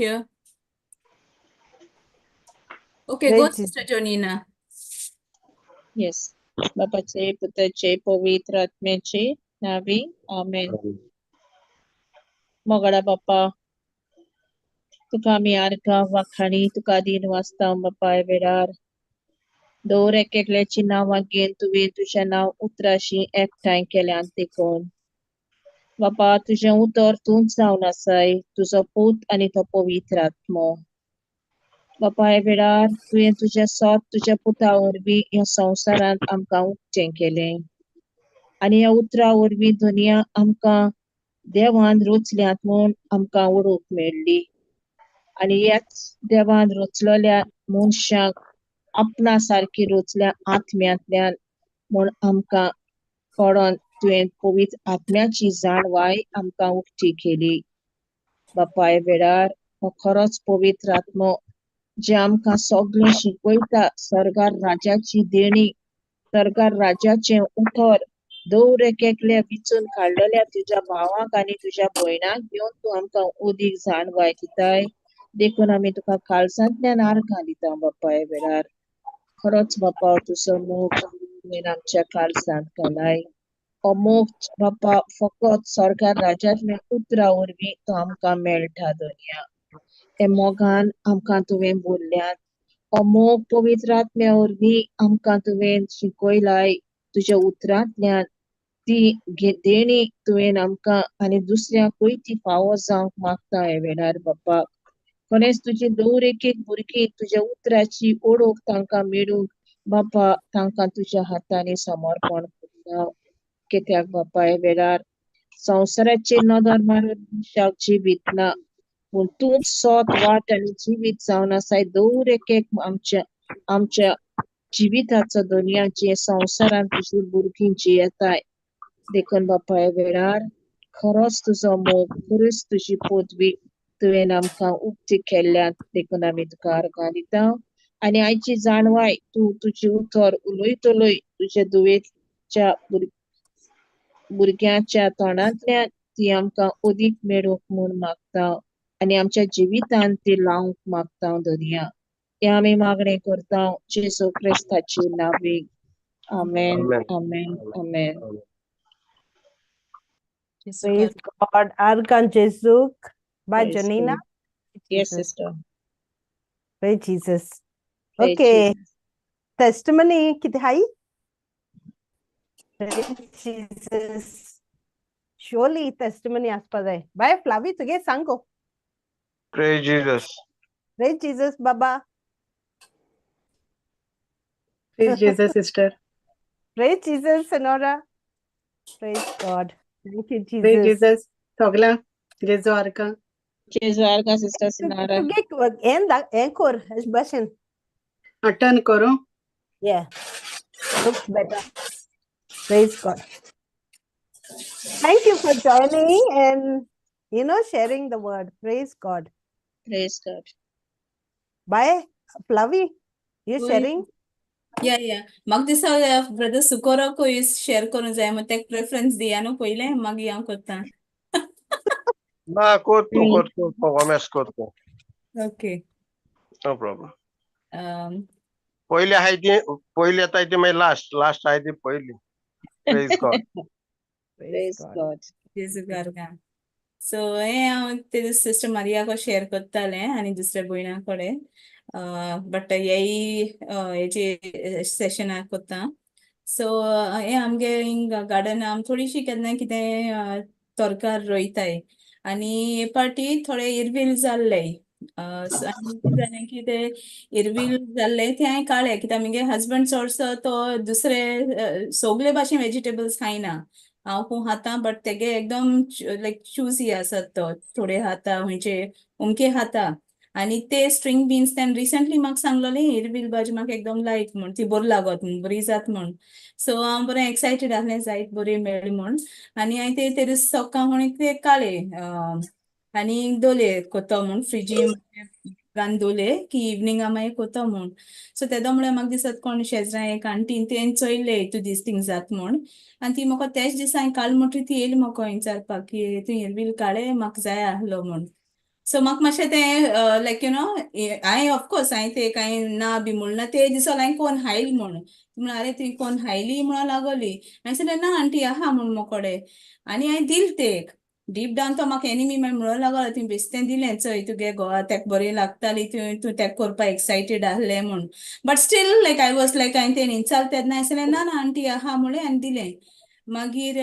you. Okay, go, Praise Sister Jonina. Yes. बापाचे, पुताचे, पवित्र आत्म्याचे नावे, आमेन. मोगाळा बापा, तुका आमी आर्गां वाखाणी, तुका दिन वाचता बापा. ह्या वेळार दवर एक एकल्याची नांवां घेवन तुवें तुजें नांव उतराशी एकठांय केल्यात. देखून बापा, तुजें उतर तूंच जावन आसाय, तुजो पूत आनी तो पवित्र आत्मो. बापा, ह्या वेळार तुवें तुजें सोत तुज्या पुता वरवीं ह्या संवसारांत आमकां उक्तें केलें आनी ह्या उतरा वरवीं दुनिया आमकां देवान रचल्यात म्हूण आमकां वळख मेळ्ळी आनी ह्याच देवान रचलेल्या मनशाक आपणा सारकी रचल्या आत्म्यांतल्यान म्हूण आमकां कळोन तुवें पवित्र आत्म्याची जाणवाय आमकां उक्ती केली. बापा, ह्या वेळार हो खरोच पवित्र आत्मो जे आमकां सगळें शिकयता, सर्गार राजाची देणी, सर्गार राजाचें उतर दवर एक एकल्या विचून काडलेल्या तुज्या भावाक आनी तुज्या भयणाक घेवन तूं आमकां उदीक जाणवाय दिताय. देखून आमी तुका काळजांतल्यान आर्गां दिता. बापा, ह्या वेळार खरोच बापा, तुजो मोग तुवें आमच्या काळजांत घालाय. हो मोग बापा, फकत सर्गार राजांतल्या उतरा वरवीं तो आमकां मेळटा. दुनिया हे मोगान आमकां तुवें बोल्ल्यात. हो मोग पवित्र आत्म्या वरवीं आमकां तुवें शिकयलाय. तुज्या उतरांतल्यान ती देणी तुवें आमकां आनी दुसऱ्यांकूय ती फावो जावंक मागता. ह्या वेळार बापा, खरेंच तुजी दवर एक एक भुरगीं तुज्या उतराची ओळख तांकां मेळूंक बापा, तांकां तुज्या हातांनी समर्पण करता. कित्याक बापा, ह्या वेळार संवसाराचेर नदर मारून मनशाक जिवीत ना, पूण तूंच सोत, वाट आनी जिवीत जावन आसाय. दवर एक एक आमच्या आमच्या जिविताचो दुनियाचे संवसारांत तुजी भुरगीं जियेताय. देखून बापा, ह्या वेळार खरोच तुजो मोग, खरीच तुजी पदवी तुवें आमकां उक्ती केल्ल्यान देखून आमी तुका आर्गां दिता आनी आयची जाणवाय तूं तुजी उतर उलयतलोय तुज्या धुवेच्या भुरग्यांच्या तोंडांतल्यान ती आमकां अदीक मेळूंक म्हूण मागता आनी आमच्या जिवितांत ती लावंक मागता. धनया, हें आमी मागणें करता जेजू क्रिस्ताची नांवी. आमेन. आमेन, आमेन. Praise God. आर्गां जेजूक. Bye, Praise Janina. God. Yes, Jesus. Sister. Praise Jesus. Praise Okay. Jesus. Testimony कितें हाय? Praise Jesus. Surely testimony आसपा जाय. बाय फ्लावी, तुगे सांगो. Praise Jesus. Praise Jesus, Baba. Praise Jesus, sister. Praise Jesus, Senora. Praise God. Thank you, Praise Jesus. Jesus. सगळ्यांक जेजू आर्गां. जेजू आर्गां, सिस्टर सिनारा. तुगे हें कर अशें भशेन. टर्न करूं? Yeah. Looks better. Praise God. Thank you for joining and sharing the word. Praise God. Praise God. Bye, Flavi. You Oy. Sharing? Yeah. म्हाका दिसता ब्रदर सुकोराकूय शेअर करूंक जाय. मग तेका प्रेफरन्स दिया न्हू पयलें, मागीर हांव करता. ना, करतो, करतो, परफॉर्मन्स करतो. ओके. No problem. पयली आहाय ती पयली येताय ती, मागीर लास्ट, लास्ट आहाय ती पयली. Praise God. Praise God. जेजू आर्गां. सो हें हांव ते सिस्टर मारियाको शेअर करतालें आनी दुसऱ्या भयणा कडेन, बट हेय हेजे सेशनाक करता. सो हें आमगे हिंग गार्डन आम थोडीशी केन्ना कितें तरकार रोयताय आनी हे पाटी थोडे इरवील जाल्ले. आनी कितें जालें की ते इरवील जाल्ले ते हांवें काडले, कित्याक म्हगे हजबंड चडसो तो दुसरे सगळे भाशेन वेजिटेबल्स खायना. हांव खूब खाता, बट तेगे एकदम लायक चुजी आसात. तो थोडे खाता, खंयचे अमके खाता आनी ते स्ट्रिंग बीन्स त्यान रिसंटली म्हाका सांगलोले, इरवील भाजी म्हाका एकदम लायक म्हूण, ती बरी लागत म्हूण, बरी जात म्हूण. सो हांव बरें एक्सायटेड आहलें, जायत बरी मेळ्ळी म्हूण. आनी हांवें ते ते दीस सकाळ फुडें ते काडले आनी दवरले कोतो म्हूण, फ्रिजी घालून दवरले की इवनिंगा मागीर कोतो म्हूण. सो तेदो म्हळ्यार म्हाका दिसत कोण शेजरा एक आंटीन तें चोयलें तूं दीस थिंग जात म्हूण आनी ती म्हाका तेच दिसा हांवें काडले म्हणटरी ती येयली म्हाका विचारपाक की तूं इरवील काडले, म्हाका जाय आहलो म्हूण. सो म्हाका मातशें तें लायक you know हांवें ऑफकोर्स हांवें ते कांय ना बी म्हणून ना ते दिसा हांवें कोण हायल म्हूण म्हणून अरे तुवें कोण हायली म्हणून लागोली. हांवें सांगलें ना आंटी आहा म्हूण मोकोडे आनी हांवें दिल ते डीप डावन तो म्हाका एनिमी मागीर म्हणून लागलो तुवें बेश्टें दिलें चोय तुगे घोवा तेका बरी लागताली तुवें तूं तेका करपा एक्सायटेड आहलें म्हूण. But still like I was like हांवें तें इन्साल तेन्ना हांवें सांगलें ना ना आंटी आहा म्हणलें आनी दिलें. मागीर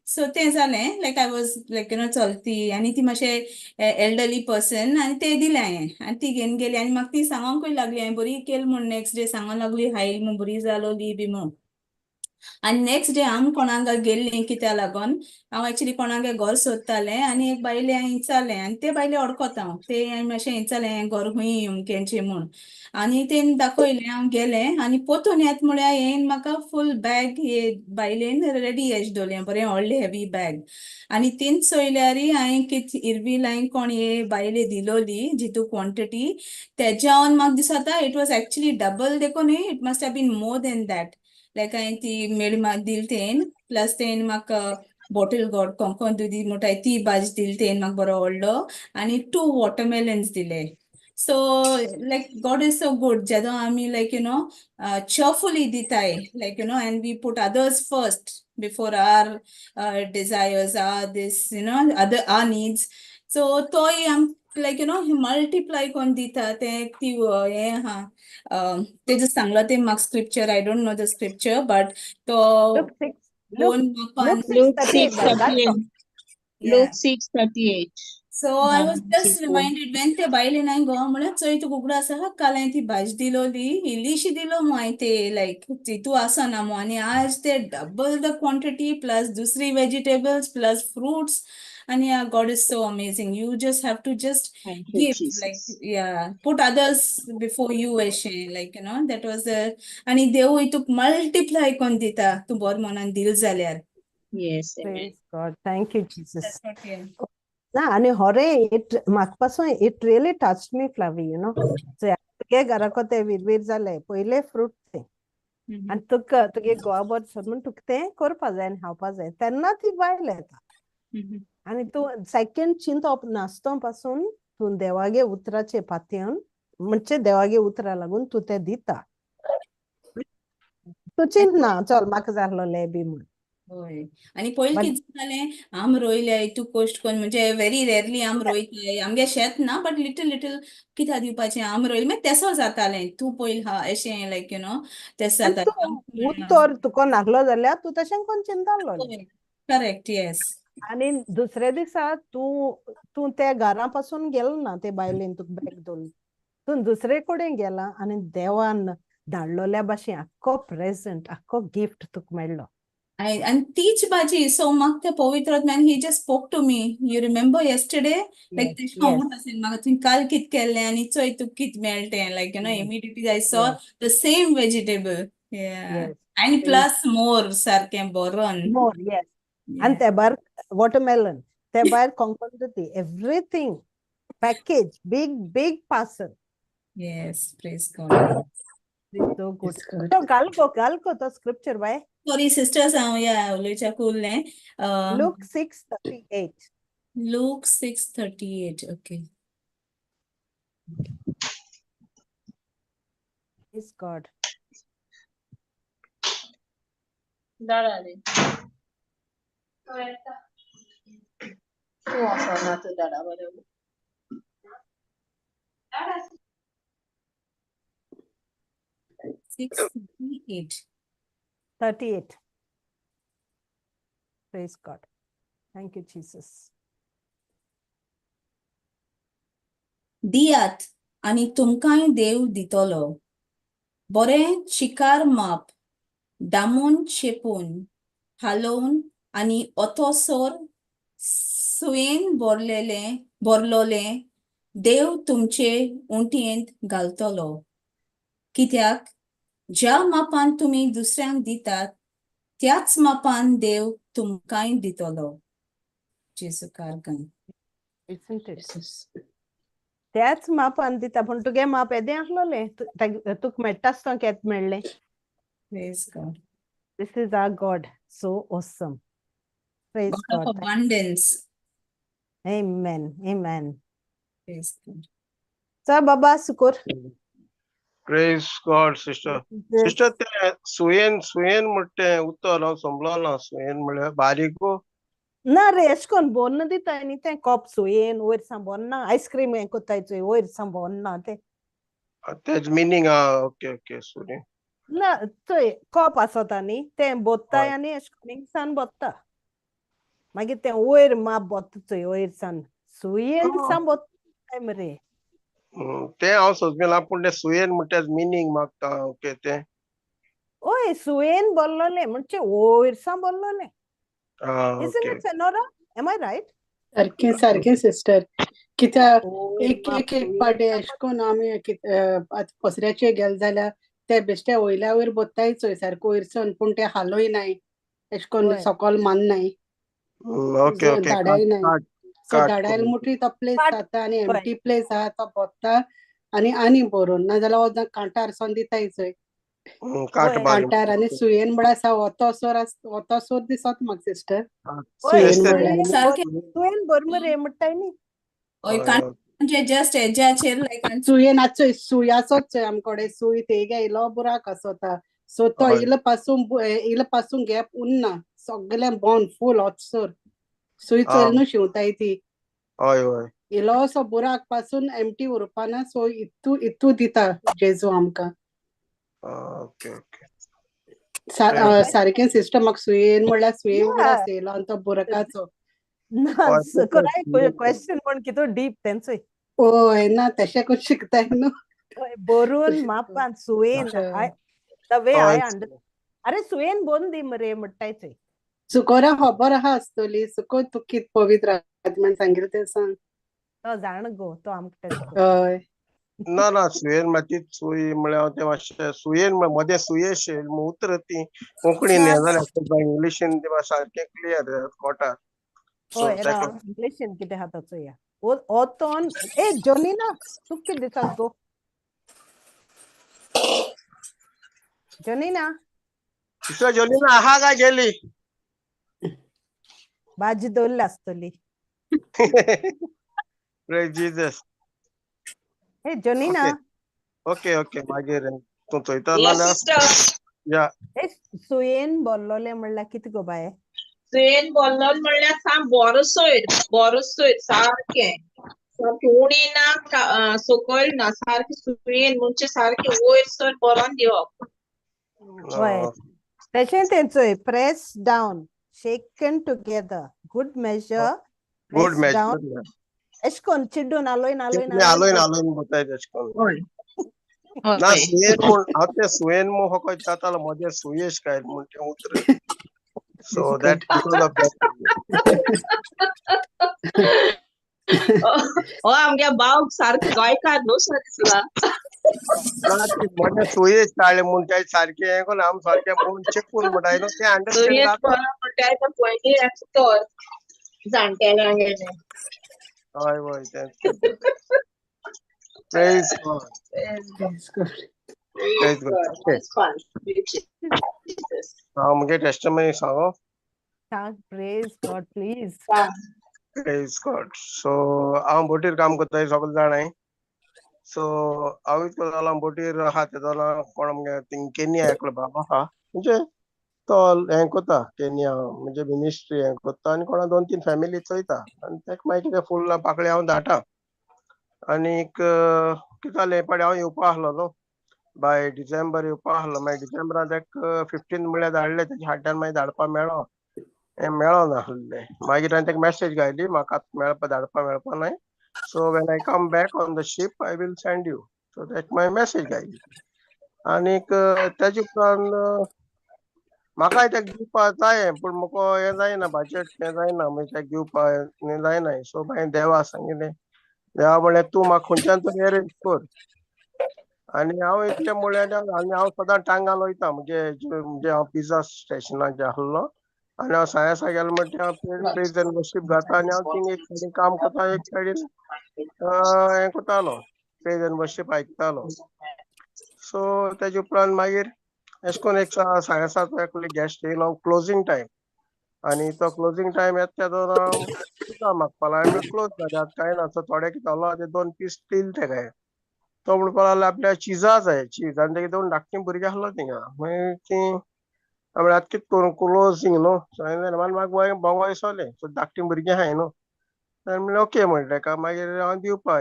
सो तें जालें like I was like you know चलती आनी ती मातशें एल्डरली पर्सन आनी तें दिलें हांवें आनी ती घेवन गेली आनी म्हाका ती सांगोंकूय लागली हांवें बरी केल म्हूण नेक्स्ट डे सांगोंक लागली हायल म्हूण बरी जालोली बी म्हूण. आनी नेक्स्ट डे आम कोणाक गेल्लीं कित्या लागोन हांव एक्चुली कोणागे घर सोदतालें आनी एक बायले हांवें विचारलें आनी ते बायले वळखता हांव ते हांवें मातशें विचारलें हें घर खूंय अमकेंचें म्हूण आनी तेणें दाखयलें हांव गेलें आनी पोतून येता म्हळ्यार हें म्हाका फूल बॅग हे बायलेन रेडी एश दवरलें बरें व्हडलें हेवी बॅग. आनी तीन चोयल्यार हांवें कित इरवील हांवें कोण हे बायले दिलोली जितू क्वॉन्टिटी तेज्यावन म्हाका दिसता it was actually double देखून it must have been more than that. Like हांवें ती मेळी म्हाका दिल तेन प्लस तेन म्हाका बॉटल गॉड कोंकण दुदी म्हणटाय ती भाजी दिली तेन म्हाका बरो व्हडलो आनी 2 वॉटरमेलन्स दिले. So like God is so good जेदो आमी लायक you know cheerfully दिताय like you know and we put others first before our desires our this you know other our needs. So तोय आम लायक you know multiply कोन्न दिता तें ती हें आहा तेजें सांगलां तें म्हाका scripture I don't know the scripture but तो Luke 6, दोन मापान Luke 6:38 Luke bye, that's all. 6:38. Luke 6:38. So I was just 4. reminded when ते बायलेन हांवें घोवा म्हळ्यार चोय तुका उगडास आसा काल हांवें ती भाजी दिलोली इल्लीशी दिलो मु हांवें ते लायक तितू आसना मु आनी आज ते डबल the quantity plus दुसरी वेजिटेबल्स प्लस फ्रुट्स आनी God is so amazing. You just have to just Thank you, give like Jesus. yeah put others before you अशें like you know that was the आनी देवूय तुका multiply कोन्न दिता तूं बरें मनान दिल जाल्यार. Yes, amen. Praise God. Thank you, Jesus. That's what, yeah. ना आनी होरे it म्हाका पासून it really touched me Flavi you know. तुगे घराको ते विरवीर जाले पयले फ्रूट ते आनी तुका तुगे गोवा बर सोद म्हूण तुका तें करपा जाय आनी खावपा जाय तेन्ना ती बायल येता. आनी तूं सेकंड चिंतप नासतो पासून तूं देवागे उतराचे पातयेवन म्हणजे देवागे उतरा लागून तूं तें दिता. तूं चिंतना चल म्हाका जाल्लोलें बी म्हूण. हय आनी पयलीं बट कितें जालें आम रोयल्याय तूं कश्ट कोन्न म्हणजे व्हेरी रेरली आम रोयताय आमगे शेत ना बट लिटल लिटल कित्याक दिवपाचें आम रोयलें मागीर तेसो जातालें तूं पयल हा अशें लायक you know तेस आनी जातालें तूं उतर तुका नासलो जाल्यार तूं तशें कोन्न चिंतालोलें. करेक्ट येस. आनी दुसऱ्या दिसा तूं तूं त्या घरा पासून गेलो ना ते बायलेन तुका बॅग दवरली तूं दुसरे कडेन गेला आनी देवान धाडलोल्या भाशेन आख्खो प्रेजंट आख्खो गिफ्ट तुका मेळ्ळो. आनी तीच भाजी सो म्हाका तें पवित्र आत्म्यान he just spoke to me you remember yesterday like तेश हांव आसेन म्हाका तुवें काल कित केल्लें आनी चोय तुका कित मेळटें like you know immediately I saw the same vegetable आनी प्लस मोर सारकें बरोन. मोर येस. आनी ते भायर वॉटरमेलन ते भायर कोंकण दुदी everything package big big parcel. Yes, praise God. So good. So घालको घालको तो स्क्रिप्चर बाय. सॉरी सिस्टर्स हांव या उलोवच्याक उरलें. Luke 6:38. Luke 6:38 okay. Praise God. दाडाले. तूं वचना तूं दाडा बरोबर. 6:38. 38. Praise God. Thank you, Jesus. दियात आनी तुमकांय देव दितलो बरें चिकार माप दामून चेपून हालोवन आनी ओतोसोर सुयेन भरलेलें भरलोलें देव तुमचे उंटयेंत घालतलो कित्याक ज्या मापान तुमी दुसऱ्यांक दितात त्याच मापान देव तुमकांय दितलो. जेजू कारगान. Isn't it? त्याच मापान दिता पूण तुगे माप येदें आसलोलें तुका मेळटा आसतना केत मेळ्ळें. Praise God. This is our God. So awesome. Praise God of God. abundance. Amen. Amen. Praise God. चल बाबा सुकोर. Praise God sister. Sister ते सुयेन सुयेन म्हणटा तें उतर हांव समजलो ना. सुयेन म्हळ्यार बारीक गो? ना रे, एश कोन बोन्न दिताय न्ही तें कॉप सुयेन वयर सान बोन्ना आयस्क्रीम हें कोत्ताय चोय वयर सान बोन्ना तें. तेज मिनींग आं, ओके ओके, सुयेन. ना चोय कॉप आसता न्ही तें बोत्ताय आनी एश कोन हिंगसान बोत्ता, मागीर तें वयर माप बोत्ता चोय वयर सान सुयेन सान बोत्ताय मरे. तें हांव समजला पूण तें सुयेन म्हणटा तेज मिनींग म्हाका. ओके तें. ओय सुयेन बोल्लोलें म्हणजे वयर सान बोल्लोलें. आं Isn't okay. it, Senora? Am I right? सारकें सारकें सिस्टर, कित्याक वयर एक माप एक एक सुयेन पाटे सान अशें कोन्न आमी आतां पसऱ्याचेर गेले जाल्यार ते बेश्टे वयल्या वयर बोत्ताय चोय सारको वयरसून, पूण ते हालोय नाय एशें कोन्न, सोकोल माननाय. Okay okay. धाडाय नाय. काट सो काट धाडायल करून. मुठी तो प्लेस काट जाता आनी हय. एम्प्टी प्लेस आहा तो बोत्ता आनी आनी भरून नाजाल्यार वचोन कांटार सोन दिताय चोय. काट हय. बारीक. कांटार आनी सुयेन म्हळ्यार सा वतो सोर दिसत म्हाका सिस्टर. हय. सुयेन म्हळ्यार सुयेन सारकें. सुयेन भर मरे म्हणटाय न्ही. हय. हय. कांट म्हणजे जस्ट हेज्याचेर लायक सुयेन आतां चोय सूय आसत चोय आमकोडे सूय तेगे इलो बुराक आसता, सो तो इलो पासून इलो पासून गॅप उरना, सगळें बोन फूल ओतसर सूय चोयल न्हू शिंवताय ती. हय हय. इलोसो बुराक पासून एम्प्टी उरपाना, सो इतू इतू दिता जेजू आमकां. Okay okay. सारकें सिस्टर, म्हाका सुयेन म्हणल्यार सुये उगडास येयलो आनी तो बुरकाचो. ना कोणाय क्वेश्चन म्हण कितू डीप तेंचोय. हय ना तशें करून शिकताय न्हू. हय भरून मापान सुयेन I the way I under अरे सुयेन बोन दी मरे म्हणटाय चोय. सुकोरा खबर आहा आसतली, सुको तूं कित पवित्र आत्म्यान सांगिल्लें तें सांग. तो जाण गो तो आमकां. हय. ना ना सुयेन मागीर सुय म्हळ्यार हांव तें मातशें सुयेन मदें सुयेशें उतर ती कोंकणीन हें जालें, इंग्लिशीन तें सारकें क्लियर कोटार. हय इंग्लिशीन कितें आहा तो चोया. ओतोन ए जोनीना तूं कितें दिसता गो जोनीना? सिस्टर जोनीना आहा काय गेली? भाजी दवरल्या आसतली. Praise Jesus. हे जोनीना. ओके ओके मागीर तूं चोयता Yes, जाल्यार sister. या. हे सुयेन बोल्लोलें म्हणल्यार कितें गो बाये? सुयेन बोल्लोल म्हणल्यार साम बरो सोयर, बरो सोयर सारकें सारकें उणें ना सकयल ना, सारकें सुयेन म्हणजे सारकें वयर सर बरोवन दिवप. हय तशें तें चोय press down shaken together good measure good press down measure. एशें कोन्न चिड्डून आलोयन आलोयन आलोयन आलोयन बोताय तेशें कोन्न. हय ना हय. सुयेन म्हूण हांव तें सुयेन म्हूण हो जातालो मदें सुयेश काय म्हूण तें उतर. So that because of that. हो आमगे भाव सारको गोंयकार न्हू सो दिसला. ना ती मदें सुयेश काडलें म्हूण तें सारकें हें कोन्न आमी सारकें म्हूण चेपून म्हणटाय न्हू तें अंडरस्टँड सुयेन जाता. बरो म्हणटाय तो पयलीं तो जाणटेल्यांगेलें. हय हय तेंच. Praise God. Praise God. Praise God. Okay. It's fun. Jesus. हांव मुगे टेस्टमनी सांगो. सांग praise God please. Praise God. So हांव बोटीर काम करता सगळे जाणाय. सो हांव इतको जालां बोटीर आहा तेदोना कोण आमगे थिंग केनिया एकलो बाबा आहा, म्हणजे तो हें कोता केनिया म्हणजे मिनिस्ट्री हें कोत्ता आनी कोणा 2-3 फॅमिली चोयता आनी तेका मागीर कितें फुलां पाकळी हांव धाडटा. आनीक कितें जालें पाडी हांव येवपा आसलो न्हू बाय डिसेंबर येवपा आसलो, मागीर डिसेंबरान तेका 15 म्हळ्यार धाडले, तेज्या फाटल्यान मागीर धाडपा मेळो हें मेळो नासलें. मागीर हांवें तेका मॅसेज घायली म्हाका आतां मेळपा धाडपा मेळपा नाय, so when I come back on the ship I will send you. So तेका मागीर मॅसेज घायली आनीक तेजे उपरांत म्हाकाय तेका दिवपा जाय पूण म्हाका हें जायना बजट हें जायना मागीर तेका दिवपा हें जायना. सो मागीर देवा सांगिल्लें, देवा म्हणलें तूं म्हाका खंयच्यान तरी अरेंज कर. आनी हांव इतलें म्हणलें आनी हांव सदां टांगान वयता म्हणजे म्हणजे हांव पिझ्झा स्टेशनाचेर आसलो आनी हांव सायसा गेलो म्हणटा हांव प्रेज एंड वर्शीप गाता आनी हांव थिंग एक सायडीन काम करता एक सायडीन हें करतालो प्रेज एंड वर्शीप आयकतालो. सो तेजे उपरांत मागीर एशें कोन्न एक सायसाचो एकलो गेस्ट येयलो क्लोजींग टायम. आनी तो क्लोजींग टायम येता तेदोना हांव पिझ्झा मागपाक लागलो. हांवें क्लोज जाले आतां कांय ना. सो थोडे कितें आहलो ते 2 पीस दिले तेका. तो म्हणपाक लागलो आपल्या चिजा जाय चीज. आनी तेगे 2 धाकटीं भुरगीं आहलो थिंगा. मागीर तीं हांवें आतां कितें करूं क्लोजींग न्हू. सो हांवें म्हाका बोगो दिसोलें. सो धाकटीं भुरगीं आहाय न्हू. हांवें म्हणलें ओके म्हणलें तेका. मागीर हांव दिवपा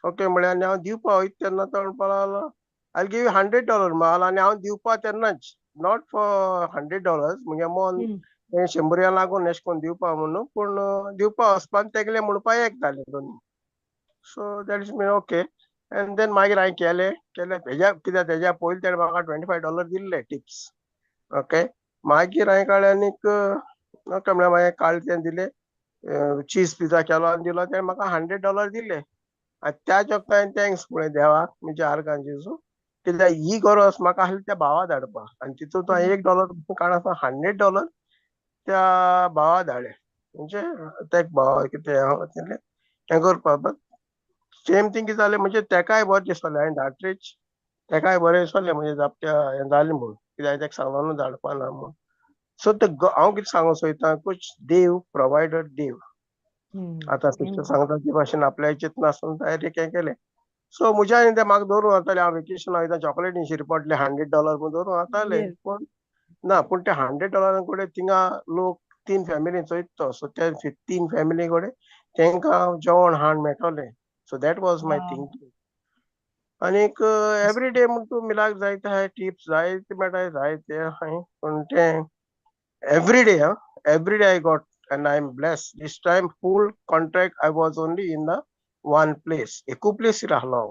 ओके म्हणलें आनी हांव दिवपा वयता तेन्ना तो म्हणपाक लागलो I give you $100 माल. आनी हांव दिवपा तेन्नाच not for $100 मुगे मन तें 100 लागून एशें कोन्न दिवपा म्हणून पूण दिवपा वचपा तेगेलें म्हणपा एक जालें दोनी. So that is mean okay. And then मागीर हांवें केलें केलें तेज्या कित्याक तेज्या पयलीं तेणें म्हाका $25 दिल्ले टिप्स. ओके मागीर हांवें काडलें आनीक ओके म्हळ्यार मागीर काडलें तें दिलें चीज पिझ्झा केलो आनी दिलो तेणें म्हाका $100 दिले. आनी त्या वखदां हांवें thanks म्हळें देवाक म्हणजे आर्गां जेजू कित्याक ही गरज म्हाका आसली त्या भावा धाडपा. आनी तितूंत हांवें $1 काडना $100 त्या भावा धाडले. म्हणजे तेक भावा कितें हांव तितलें हें करपा. बट सेम थींग कितें जालें म्हणजे तेकाय बरें दिसलें हांवें धाडरीच तेकाय बरें दिसलें म्हणजे जापत्या हें जालें म्हूण कित्याक हांवें तेका सांगलो न्हू धाडपा ना म्हूण. सो ते हांव कितें सांगूंक सोदता कुछ देव प्रोवायडर देव. आतां सिस्टर सांगता ते भाशेन आपल्या चिंतनासतना डायरेक्ट हें केलें. सो म्हज्या ते म्हाका दवरून वताले हांव वेकेशन वयता चॉकलेटी शिरपटले $100 म्हूण दवरून वताले. पूण ना पूण ते $100 कडेन थिंगा लोक 3 फॅमिली चोयता. सो ते 3 फॅमिली कडेन तेंकां जेवण हाड मेळटलें. So that was my thinking. आनीक एवरी डे म्हूण तूं मिलाक जायते आहाय टिप्स जायते मेळटाय जायते आहाय पूण तें एवरी डे आं every day I got and I am blessed. This time full contract I was only in the one place. एकू प्लेसीर आहलो हांव.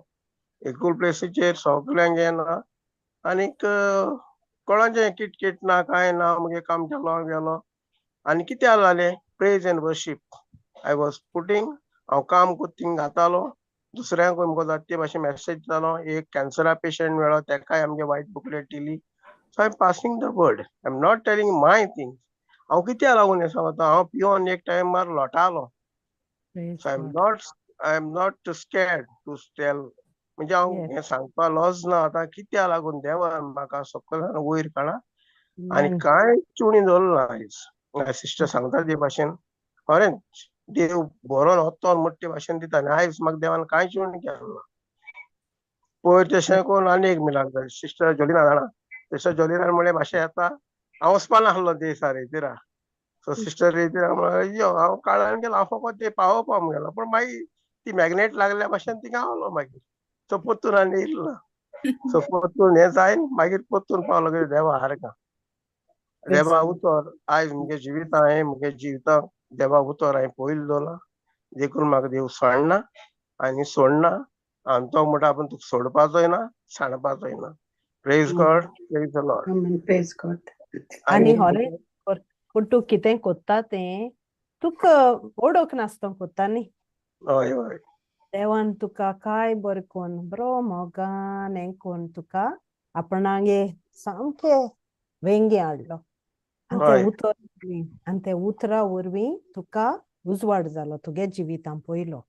एकू प्लेसीचेर सगल्यांक हें ना आनीक कोणाचें किटकिट ना कांय ना. मुगे काम केलो गेलो. आनी कितें जालें praise and worship I was putting. हांव काम कोत्ता थिंग घातालो दुसऱ्यांकूय मुगो जाता ते भाशेन मॅसेज दितालो. एक कॅन्सरा पेशंट मेळ्ळो तेकाय आमगे वायट बुकलेट दिली. So I am passing the word. I am not telling my thing. हांव कित्याक लागून हें सांगता हांव पियोन एक टायमार लोटालो. So I am not scared to tell. म्हणजे हांव हें सांगपा लॉज ना आतां कित्याक लागून देवान म्हाका सकयल वयर काडा आनी कांय चुणी दवरना आयज. सिस्टर सांगता ते भाशेन खरेंच देव बरो वत्तोन मोठे भाशेन दिता. आनी आयज म्हाका देवान कांय चुणी केलें ना. पयर तशें करून आनी एक मिलाक जाय सिस्टर जोलिना जाणा. सिस्टर जोलिनान म्हणलें भाशें येता हांव वचपा नासलो ते दिसा रेतीरा. सो सिस्टर रेतीरा म्हणलें यो हांव काळान गेलो हांव फकत ते पावोवपा म्हूण गेलो. पूण मागीर ती मॅग्नेट लागल्या भाशेन थिंगा गावलो मागीर. सो परतून आनी येयलो ना. सो परतून हें जायन मागीर परतून पावलो कितें देवा आर्गां देवा उतर आयज मुगे जिविता हांवें मुगे जिविता देवा उतर हांवें पयलीं दवरलां देखून म्हाका देव सांडना आनी सोडना. आनी तो म्हणटा आपूण तुका सोडपाचोय ना सांडपाचोय ना. Praise God. Praise the Lord. Praise God. आनी हरे पूण तूं कितें कोत्ता तें तुका ओडोक नासतो कोत्ता न्ही. हय हय. देवान तुका काय बरें कोन्न बरो मोगान हें कोन्न तुका आपणागे सामकें वेंगे हाडलो. आनी तें उतर आनी ते उतरा वरवीं तुका उजवाड जालो तुगे जिवितां पयलो.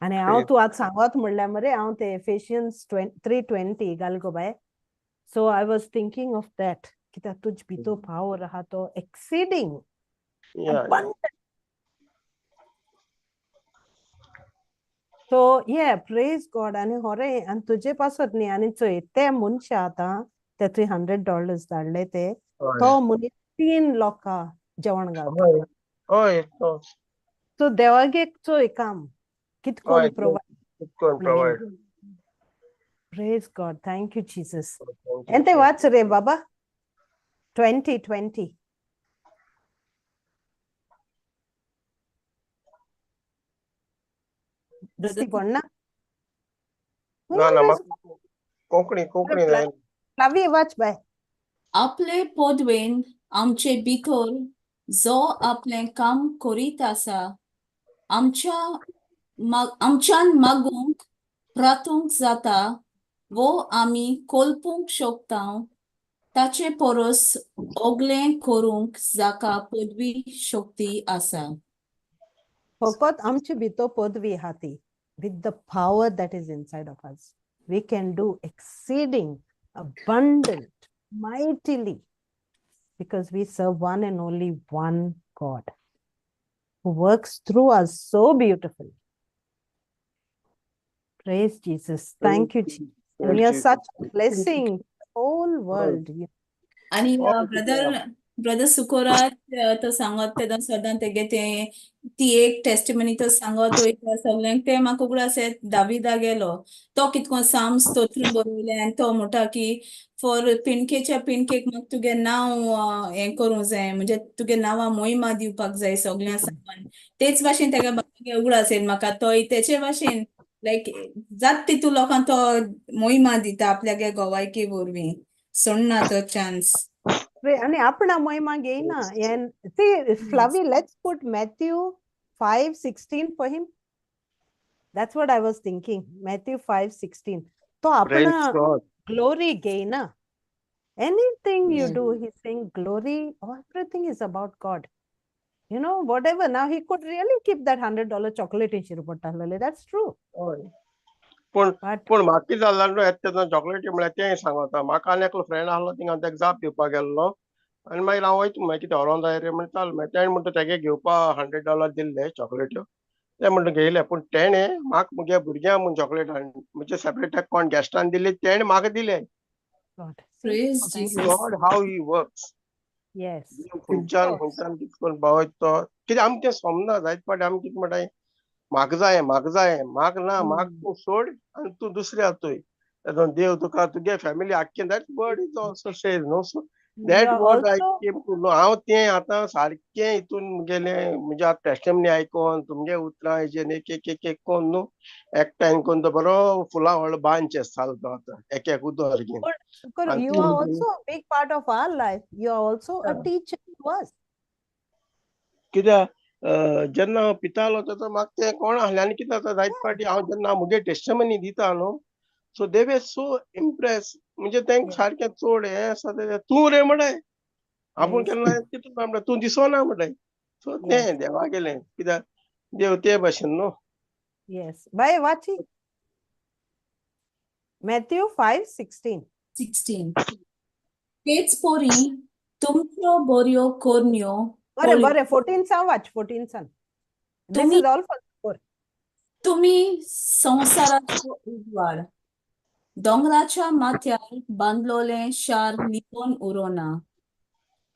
आनी हांव तूं आतां सांगत म्हणल्यार मरे हांव ते एफेशियन्स 3:20 घाल गो बाय. So I was thinking of that कित्याक तुज भितर पावर आहा तो exceeding abundant. So yeah praise God. आनी खरें आनी तुजे पासत न्ही. आनी चोय ते मनशा आतां ते तुवें $100 धाडले ते तो मनीस 3 लोकां जेवण घालता. हय. सो देवागे चोय काम कितकोन provide. Praise God. Thank you Jesus. आनी ते वाच रे बाबा 20:20. दिसती पडना ना ना कोंकणी कोंकणी लावी वाच बाय. आपले पदवेन आमचे भितर जो आपलें काम करीत आसा आमच्यान मागूंक प्रातूंक जाता वो आमी कोल्पूंक शकता ताचे परस ओगलें करूंक जाका पदवी शक्ती आसा. फकत आमचे भितर पदवी आहा ती with the power that is inside of us we can do exceeding abundant mightily. Because we serve one and only one God who works through us so beautifully. Praise Jesus. Thank you, Jesus. And you're such a blessing to the whole world. आनी हय, brother brother सुकोराज तो सांगत तेन्ना सदां तेगे तें ती एक टेस्टिमनी तो सांगत वयता सगल्यांक तें म्हाका उगडास येता दाविदा गेलो तो कितको साम स्तोत्र बरयलें आनी तो म्हणटा की फॉर पिंडकेच्या पिंडकेक म्हाका तुगे नांव हें करूंक जाय म्हणजे तुगे नांवा मोहिमा दिवपाक जाय सगळ्यां सामान तेच भाशेन तेका बाबागे उगडास येयलो म्हाका तोय तेचे भाशेन लायक जात तितू लोकांक तो मोहिमा दिता आपल्यागे गोवायकी वरवीं सोडना तो चान्स. आनी आपणा मोहिमा घेयना. And see, Flavi, let's put Matthew 5:16 for him. That's what I was thinking. Matthew 5:16. तो Praise आपणा God. glory घेयना. Anything you do, he's saying glory, everything is about God. Whatever. Now he could really keep that $100 chocolate in Shirupattalale. That's true. हय. पूण But पूण म्हाका कितें जालें न्हू येता तेन्ना चॉकलेटी म्हळ्यार तें सांगता म्हाका आनी एकलो फ्रेंड आहलो थिंगा हांव तेका जाप दिवपाक गेल्लो आनी मागीर हांव वयता मागीर कितें व्हरोंक जाय रे म्हणटा चल मागीर तेणें म्हणटा तेगे घेवपा $100 दिल्ले चॉकलेट्यो ते म्हणटा घेयले पूण तेणें म्हाका मुगे भुरग्यांक म्हूण चॉकलेट हाड म्हणजे सेपरेट तेका कोण गेस्टान दिली तेणें म्हाका दिले. God. See? Praise Thank Jesus. God, how he works. Yes. खंयच्यान खंयच्यान कितें करून पावयता तो कित्याक आमकां तें समजना जायत फावटी आमी कितें म्हणटाय म्हाका जाय म्हाका जाय म्हाका ना म्हाका तूं सोड आनी तूं दुसऱ्या तूं तेदोन देव तुका तुगे फॅमिली आख्खें. That word is also says न्हू. So You that are what I also came to know. हांव तें आतां सारकें हितून मुगेलें म्हणजे आतां टेस्टिमनी आयकोन तुमगे उतरां हेजेर एक एक एक एक कोन्न न्हू एकठांय कोन्न तो बरो फुलां व्हडलो बांच जालो तो आतां एक एक उदर घेवन But Sukar, आनी you are also a big part of our life. You are also a teacher to us. कित्याक जेन्ना हांव पितालो तेन्ना म्हाका तें कोण आहलें आनी कितें जाता जायते फावटी हांव जेन्ना मुगे टेस्टिमनी दिता न्हू so they were so impress म्हणजे तांकां सारकें चड हें आसा तें तूं रे म्हणटाय आपूण केन्ना कितें म्हणटा तूं दिसना म्हणटाय. सो तें देवा गेलें कित्याक देव ते भाशेन न्हू. Yes. Bye, Vachi. Matthew 5:16. 16. तेच पोरी तुमच्यो बऱ्यो करण्यो बरे पळोवन बरे 14 सान वाच 14 सान. This तुम्ही is all for four. तुमी संवसाराचो उजवाड. दोंगराच्या माथ्यार बांदलोलें शार लिपोवन उरोना.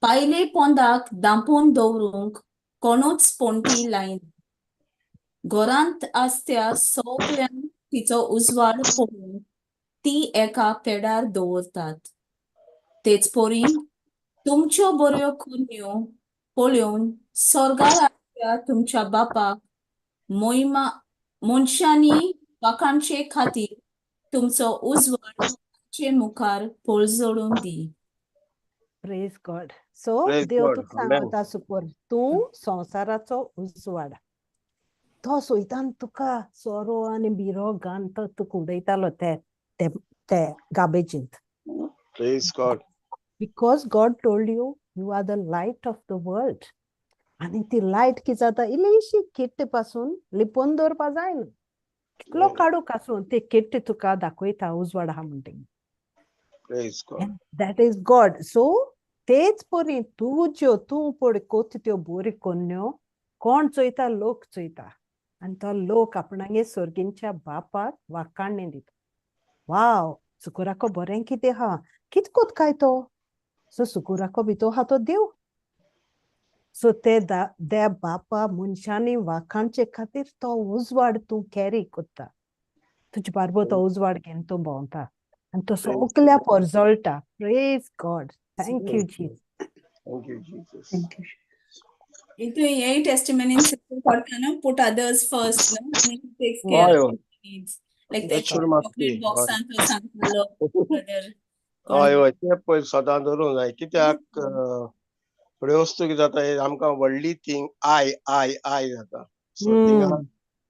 पायले पोंदाक दांपून दवरूंक कोणूच पणटी लायना. घरांत आसत्या सगल्यांक तिचो उजवाड पळोवन ती एका पेडार दवरतात. तेच परी तुमच्यो बऱ्यो करण्यो पळोवन स्वर्गार आसत्या तुमच्या बापाक मोहिमा मनशांनी वाखाणचे खातीर तुमचो उजवाड तांचे मुखार पर्जळूं दी. Praise God. So Praise देव God. तुका Amen. सांगता सुपर तूं संवसाराचो उजवाड. तो सोयतान तुका सोरो आनी बिरो घान तो तुका उडयतालो ते ते ते गार्बेजींत. Praise God. Because God told you, you are the light of the world. आनी ती लायट कितें जाता इल्लीशी किट्ट पासून लिपोवन दवरपा जायना. कितलो काडूक आसूं ती किट्ट तुका दाखयता उजवाड आहा म्हणटा. Praise God. And that is God. So तेच परी तुज्यो तूं पळय कोत त्यो बऱ्यो कोन्न्यो कोण चोयता लोक चोयता आनी तो लोक आपणागे सर्गींच्या बापाक वाखाणणी दिता. वाव सुकुराको बरें कितें आहा कित कोत काय तो सो सुकुराको भितर आहा तो देव. सो ते त्या बापा मनशांनी वाखाणचे खातीर तो उजवाड तूं कॅरी कोत्ता तुजे बारबो तो उजवाड घेवन तूं भोंवता आनी तो सगल्या पर्जळटा. Praise God. Thank you, Jesus. Thank you, Jesus. Thank you. Into हेय testimony करता न्हू put others first न्हू आनी he takes care हय of हय needs. Like That ते should must be. Chocolate बॉक्सान तो सांगतालो ब्रदर हय हय तें पळय सदां धरूंक जाय कित्याक थोड्यो वस्तू कितें जाता हे आमकां व्हडली thing I I I जाता सो थिंगा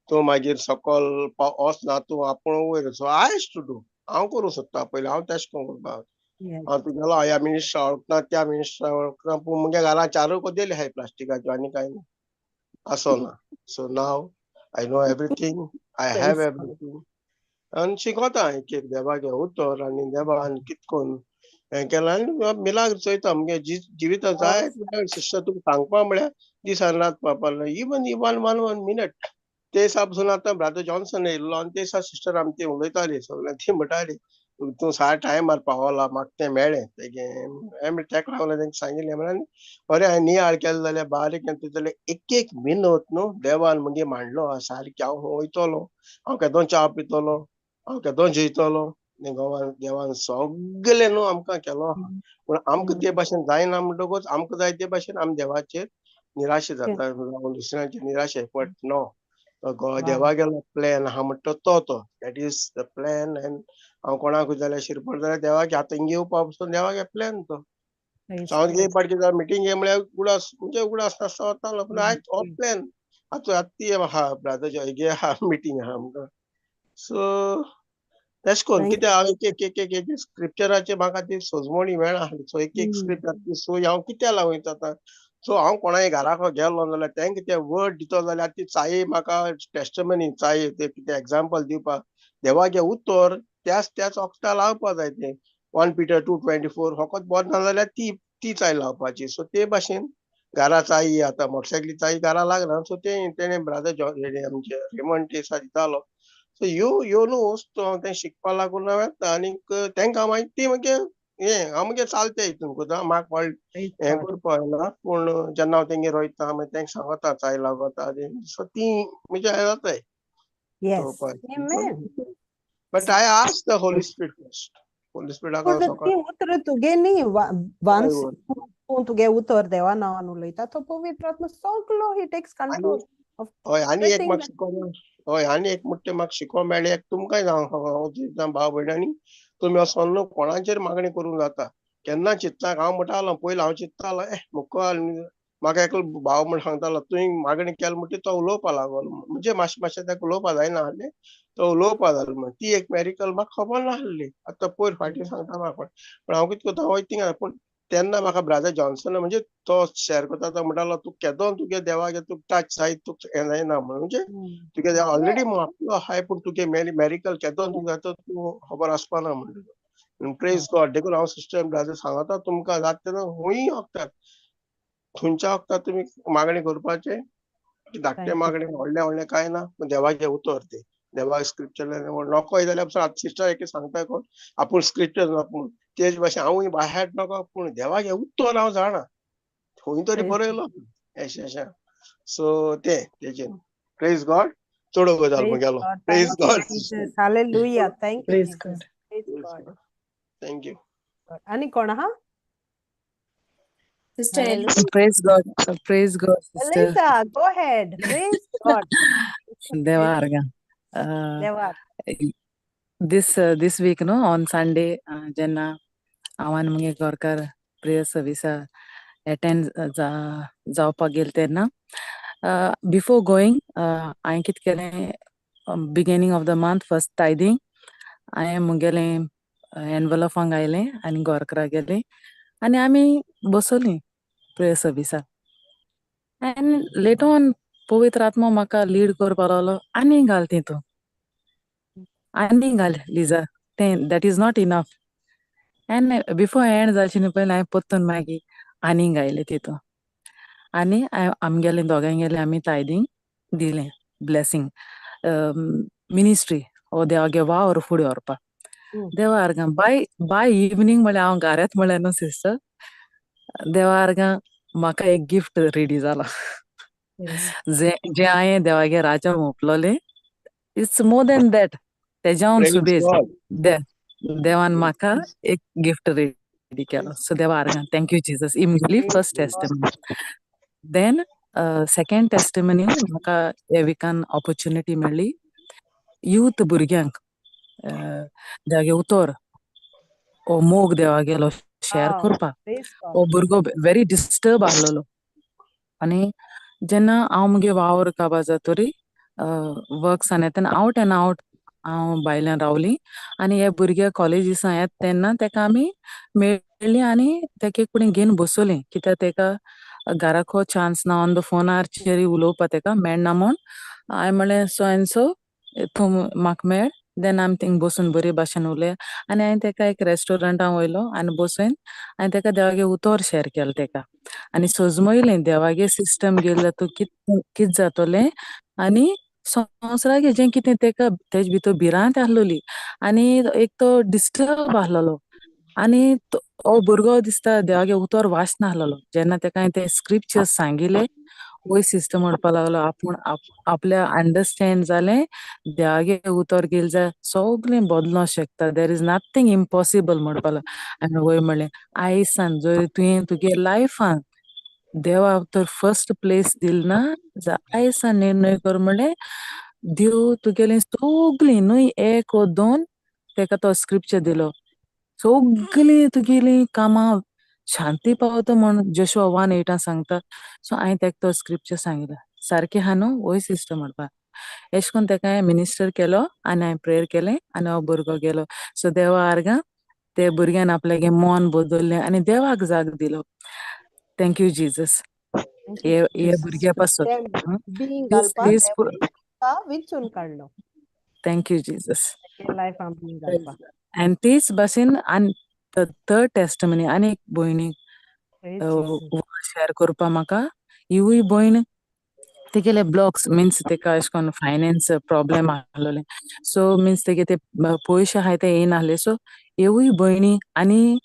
तूं मागीर सकल वचना तूं आपूण वयर so I has to do हांव करूंक सोदता पयलीं हांव तेश करून करपाक हांव तुगेलो ह्या मिनिस्टरा वळखना त्या मिनिस्टरा वळखना पूण मुगे घरा चारूय कदेली आहाय प्लास्टिकाच्यो आनी कांय ना आसो ना. So now I know everything, I have Praise God. Everything आनी शिकोता एक एक देवागे उतर आनी देवान कित कोन्न हें केलां आनी मिलाग्र चोयता मुगे जिविता जाय सिस्टर तुका सांगपा म्हळ्यार दीस आनी रात पावपा even even one one minute ते दिसा पसून आतां ब्रादर जॉन्सन येयल्लो आनी ते दिसा सिस्टर आमची उलयताली सगळें ती म्हणटाली तूं सार टायमार पावला म्हाका तें मेळ्ळें तेगे हांवें तेका लागून तेंका सांगिल्लें म्हणल्यार बरें हांवें नियाळ केलें जाल्यार बारीक जाल्यार एक एक मिनत न्हू देवान मुगे मांडलो आसा सारकें हांव वयतलो हांव केदो च्या पितलो हांव केदो जेयतलो गोवान देवान सगळें न्हू आमकां केलो आहा पूण आमकां ते भाशेन जायना म्हणटकूच आमकां जाय ते भाशेन आमी देवाचेर निराशे जाता दुसऱ्यांचेर निराशे बट नो देवा गेलो प्लॅन आहा म्हणटा तो तो that is the plan. And हांव कोणाकूय जाल्यार शिरपड जाल्यार देवाक आतां हिंगा येवपा पसून देवागे प्लॅन तो. सो हांव पाट कितें मिटींग म्हळ्यार उगडास म्हणजे उगडास नासता वतालो पूण आयज हो प्लॅन आतां आतां ती आहा ब्रादर हेगे आहा मिटींग आहा आमकां. सो तेश कोन्न कित्याक हांव एक एक एक एक एक स्क्रिप्चराचे म्हाका ती सोजमणी मेळना. सो एक एक स्क्रिप्चर ती सोय हांव कित्याक लावयता आतां. सो हांव कोणाय घराक गेलो जाल्यार तेंका ते वर्ड दितो जाल्यार ती चाये म्हाका टेस्टमनी चाये ते कितें एग्जाम्पल दिवपाक देवागे उतर त्याच त्याच वखता लावपा जाय तें 1 Peter 2:24 फकत बरें ना जाल्यार ती ती चाय लावपाची. सो ते भाशेन घरा चाई आतां मोटरसायकली चाई घरा लागना. सो तें तेणें ब्रादर आमचे रेमंड टेसा दितालो. सो ह्यो ह्यो न्हू वस्तू हांव तें शिकपा लागून हांवें आनीक तेंकां मागीर ती मागीर हें हांव मागीर चलता हितून म्हाका व्हड हें करपा येना पूण जेन्ना हांव तेंगेर वयता मागीर तेंका सांगता चाय लागता. सो ती म्हणजे हें जाताय. But I ask the Holy Spirit first. Holy स्पिरिटाक पूण ती उतरां तुगे न्ही वन्स तूं तुगे उतर देवा नांवान उलयता तो पवित्र आत्मा सगलो ही टेक्स कंट्रोल. हय आनी एक म्हाका शिकोवंक हय आनी एक म्हणटा म्हाका शिकोवंक मेळ्ळें एक तुमकांय हांव भाव भयणांनी तुमी वचोन न्हू कोणाचेर मागणी करूंक जाता केन्ना चिंतता. हांव म्हणटालो पयलीं हांव चिंत्तालो ए मुखार म्हाका एकलो भाव म्हण सांगतालो तुवें मागणी केली म्हणटी तो उलोवपा लागलो म्हणजे मातशें मातशें ताका उलोवपा जायना आहलें तो उलोवपा जालो म्हण ती एक मॅरिकल म्हाका खबर नासली. आतां पयर फाटीं सांगता म्हाका पूण हांव कितें करता वयता थिंगा पूण तेन्ना म्हाका ब्रादर जॉन्सन म्हणजे तो शेअर करता तो म्हणटालो तूं केदो तुगे देवागे तुका टच जायत तुका हें जायना म्हण म्हणजे तुगे देवा ऑलरेडी आपलो आहाय पूण तुगे मॅरिकल केदो तुका जाता तूं खबर आसपाना म्हणटा. प्रेज गॉड. देखून हांव सिस्टर ब्रादर सांगता तुमकां जाता तेन्ना खूंय वखदार खंयच्या वखदार तुमी मागणी करपाचें धाकटें मागणें व्हडलें व्हडलें कांय ना पूण देवाचें उतर तें देवाक स्क्रिप्चर नकोय जाल्यार आतां सिस्टर एक सांगता कोण आपूण स्क्रिप्चर ना पूण तेच भाशेन हांवूय बाय नको पूण देवाचें उतर हांव जाणा खंय तरी बरयलो अशें अशें. सो तें तेजेर प्रेज गॉड. चड गजाल मुगेलो. Praise God. Hallelujah. Thank you. Praise God. Praise God. Thank you. आनी कोण आहा? Sister Hallelujah. Praise God. Praise God, sister. Elisa, go ahead. Praise God. देवार्गा. देवा. This week, no, on Sunday, जेन्ना हांव आनी मुगे गोरकार प्रेयर सर्विसा अटेंड जावपाक गेले तेन्ना बिफोर गोईंग हांवें कितें केलें beginning of the month first tithing हांवें मुगेलें एनवलपांक घायलें आनी गोरकारा गेलें आनी आमी बसोली प्रेयर सर्विसाक. एंड लेटर ऑन पवित्र आत्मा म्हाका लीड करपाक लागलो आनी घाल तितून आनी घाल लिजा तें that is not enough. And before end जावचे न्हू पयलीं हांवें परतून मागीर आनी घायलें तितून आनी आमगेलें दोगांयगेलें आमी तायदींग दिलें ब्लेसींग मिनिस्ट्री हो देवागे वावर फुडें व्हरपाक. देवा आर्गां बाय बाय इवनींग म्हळ्यार हांव घारात म्हळ्यार न्हू सिस्टर देवा आर्गां म्हाका एक गिफ्ट रेडी जाला जे जे हांवें देवागे राजा मोपलोलें it's more than that तेज्यावन सुबेज देवान म्हाका एक गिफ्ट रेडी केलो. सो देवा आर्गां thank you Jesus. He म्हगेली first testimony. Then second testimony म्हाका ह्या विकान ऑपॉर्च्युनिटी मेळ्ळी यूथ भुरग्यांक देवागे उतर हो मोग देवागेलो शेअर करपाक. हो भुरगो व्हेरी डिस्टर्ब आहलोलो आनी जेन्ना हांव मुगे वावर काबार जातरी वर्क्सान येता तेन्ना आवट एंड आवट हांव भायल्यान रावली आनी हे भुरगे कॉलेजीसान येता तेन्ना तेका आमी मेळ्ळी आनी तेका एक फुडें घेवन बसोली कित्याक तेका घराको चान्स ना ऑन the फोनाचेर उलोवपा तेका मेळना म्हूण. हांवें म्हणलें सो एंड सो तूं म्हाका मेळ देन आमी थिंग बसून बरी भाशेन उलया आनी हांवें तेका एक रेस्टोरंटान वयलो आनी बसयन आनी तेका देवागे उतोर शेअर केलें तेका आनी सजमयलें देवागे सिस्टम गेल्यार तूं कित जातोलें आनी संवसारागे जें कितें तेका तेज भितर भिरांत आसलोली आनी एक तो डिस्टर्ब आसलोलो आनी हो भुरगो दिसता देवागे उतर वाचनासलोलो जेन्ना तेका हांवें ते स्क्रिप्चर्स सांगिले वय सिस्टम म्हणपाक लागलो आपूण आपल्या अंडरस्टँड जालें देवागे उतर गेल जाल्यार सगळें बदलोंक शकता, there is nothing impossible म्हणपाक लागलो. आनी वय म्हणलें आयसान जर तुवें तुगे लायफान देवा तर फर्स्ट प्लेस दिल ना जाल्यार आयसान निर्णय कर म्हणलें देव तुगेलें सगळीं न्हय एक वो दोन तेका तो स्क्रिप्चर दिलो सगळीं तुगेलीं कामां शांती पावता म्हण जोशुआ 1:8 सांगता. सो हांवें तेका तो स्क्रिप्चर सांगिलें सारकें आहा न्हू वय सिस्टर म्हणपाक. एशें कोन्न तेका हांवें मिनिस्टर केलो आनी हांवें प्रेयर केलें आनी हो भुरगो गेलो. सो देवा आर्गां ते भुरग्यान आपल्यागे मन बदल्लें आनी देवाक जाग दिलो. Thank you Jesus. हे हे भुरग्या पासत विचून काडलो. Thank you Jesus. लायफ आनी तीच भाशेन आनी थर्ड टेस्टमनी आनी एक भयणीक शेअर करपा म्हाका. हिवूय भयण तेगेले ब्लॉक्स मिन्स तेका अशें करून फायनान्स प्रॉब्लेम आहलोले सो मिन्स तेगे ते पयशे आहाय ते येयनासले. सो हिवूय भयणी आनी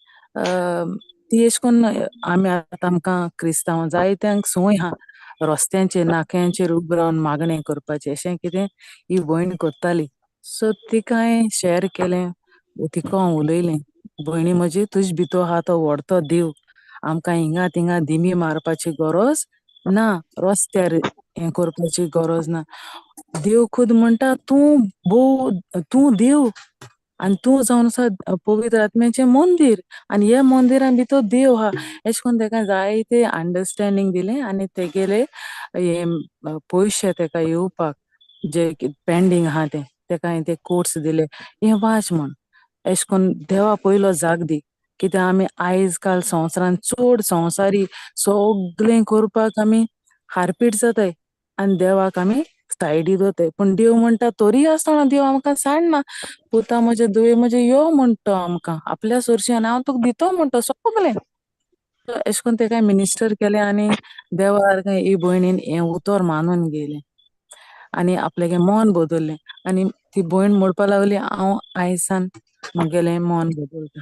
ती अशें करून आमी आतां आमकां क्रिस्तांव जायत्यांक संवय आहा रस्त्यांचेर नाक्यांचेर उब रावन मागणें करपाचें अशें कितें ही भयण करताली. सो तिका हांवें शेअर केलें, तिका हांव उलयलें, भयणी म्हजी तुज भितर आहा तो व्हडतो देव, आमकां हिंगा थिंगा दिमी मारपाची गरज ना, रस्त्यार हें करपाची गरज ना. देव खुद म्हणटा तूं भोव तूं देव आनी तूं जावन आसा पवित्र आत्म्याचें मंदीर आनी ह्या मंदिरान भितर देव आहा. एशें करून तेका जायते अंडरस्टँडींग दिलें आनी तेगेले हे पयशे तेका येवपाक जे पेंडींग आहा ते तेका हांवें ते कोर्स दिले हे वाच म्हण. एशें करून देवा पयलो जाग दी कित्याक आमी आयज काल संवसारान चड संवसारी सगळें करपाक आमी हारपीट जाताय आनी देवाक आमी सायडी दवरताय. पूण देव म्हणटा तरी आसतना देव आमकां सांडना, पुता म्हजे दुवे म्हजे यो म्हणटा आमकां आपल्या सोरशी आनी हांव तुका दितो म्हणटा सगळें. एशें करून तेका मिनिस्टर केलें आनी देवार ही भयणीन हें उतर मानून गेलें आनी आपल्यागे मन बदल्लें आनी ती भयण म्हणपाक लागली हांव आयसान म्हगेलें मन बदलता.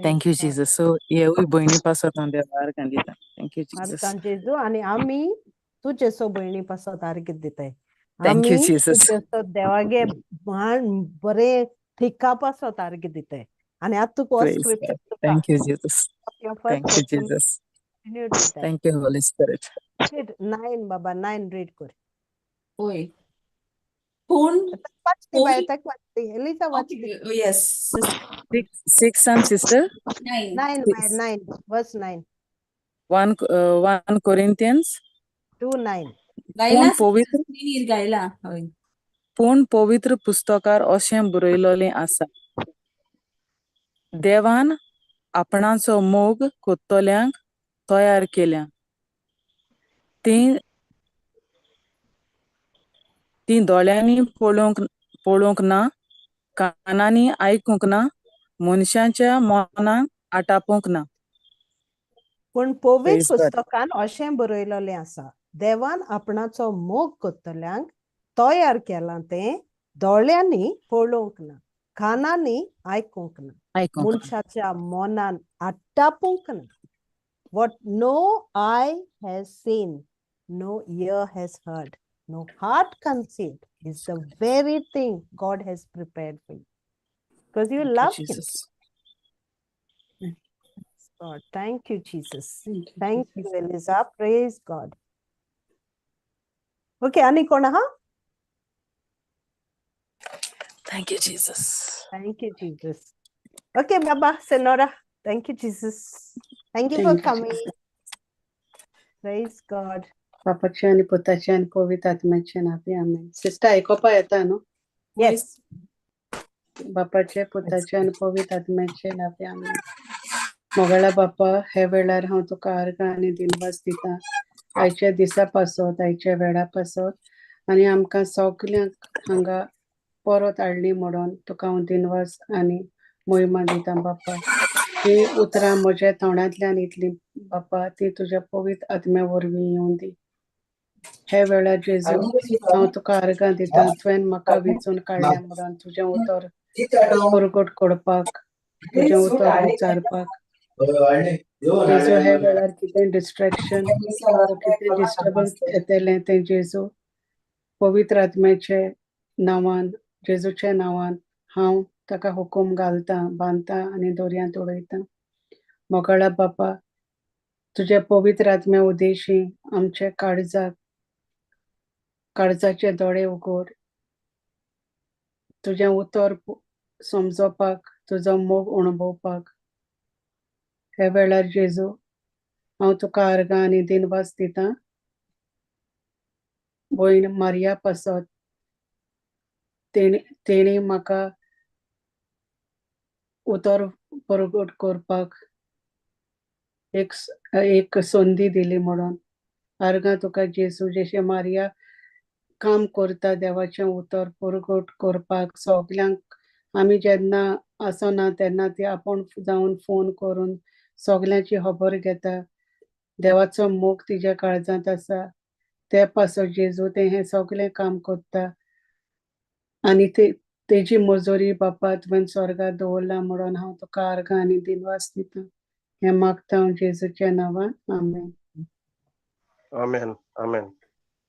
Thank you Jesus. सो हेवूय भयणी पासत हांव देवा आर्गां दिता. Thank you Jesus. जेजू. आनी आमी तुजे सो भयणी पासत आर्गां दिताय. Thank you Jesus. देवागे बरें थिका पासत आर्गां दिताय. आनी आतां तुका scripture. Thank you Jesus. Thank you Jesus. Thank you Holy Spirit. 9 Baba 9 read कर. ओय पूण Eliza watch. Yes. 6 and sister 9 9 verse 9. 1 Corinthians 2:9. गायला पूण पवित्र पुस्तकार अशें बरयलेलें आसा, देवान आपणाचो मोग कोत्तल्यांक तयार केल्या, तीं तीं दोळ्यांनी पळोवंक ना, कानांनी आयकूंक ना, मनशाच्या मनाक आटापूंक ना. पूण पवित्र पुस्तकान अशें बरयलेलें आसा, देवान आपणाचो मोग कोत्तल्यांक तयार केलां तें दोळ्यांनी पळोवंक ना, कानांनी आयकूंक ना, मनशाच्या मनान आटापूंक ना. What no eye has seen, no ear has heard, no heart conceived is the very thing God has prepared for you. Because you love Him. God, thank you, Jesus. Thank you, Eliza. Praise God. Okay, ani kona ha? Thank you, Jesus. Thank you, Jesus. Okay, Baba, Senora. Thank you, Jesus. Thank you for coming. Praise God. बापाचे आनी पुताचे आनी पवित्र आत्म्याचे नांवान आमेन. Sister आयकोपा येता न्हू? येस. बापाचे पुताचे आनी पवित्र आत्म्याचे नांवान आमेन. मोगाळा बापा, हे वेळार हांव तुका आर्गां आनी दिनवास दिता आयच्या दिसा पासत, आयच्या वेळा पासत आनी आमकां सगल्यांक हांगा परत हाडली म्हणून तुका हांव दिनवास आनी मोहिमा दिता बाप्पा. हीं उतरां म्हज्या तोंडांतल्यान येतलीं बाप्पा, ती तुज्या पवित्र आत्म्या वरवीं येवं दी. हे वेळार जेजू हांव तुका आर्गां दिता, तुवें म्हाका विंचून काडलें म्हणून तुजें उतर परगट करपाक, तुजें उतर उच्चारपाक. जेजू हे वेळार कितें डिस्ट्रेक्शन कितें डिस्टर्बन्स येतलें तें जेजू पवित्र आत्म्याचे नांवान, जेजूच्या नांवान हांव ताका हुकूम घालता, बांदता आनी दोरयांत उडयता. मोगाळा बापा, तुज्या पवित्र आत्म्या उदेशी आमच्या काळजाक, काळजाचे दोळे उगड, तुजें उतर समजोवपाक, तुजो मोग अणभवपाक. हे वेळार जेजू हांव तुका आर्गां आनी दिनवास दिता. भयण मारिया पासत तेणी म्हाका उतर परगट करपाक एक एक संदी दिली म्हणून आर्गां तुका जेजू. जशें मारिया काम करता देवाचें उतर परगट करपाक सगल्यांक, आमी जेन्ना आसना तेन्ना ती आपूण जावन फोन करून सगल्यांची खबर घेता. देवाचो मोग तिज्या काळजांत आसा, ते पासत जेजू तें हें सगलें काम करता आनी ते तेजी मजुरी बापा तुवें स्वर्गात दवरला म्हणून हांव तुका आर्गां आनी दिनवास दिता. हें मागता हांव जेजूच्या नांवान, आमेन. Amen. Amen. Amen.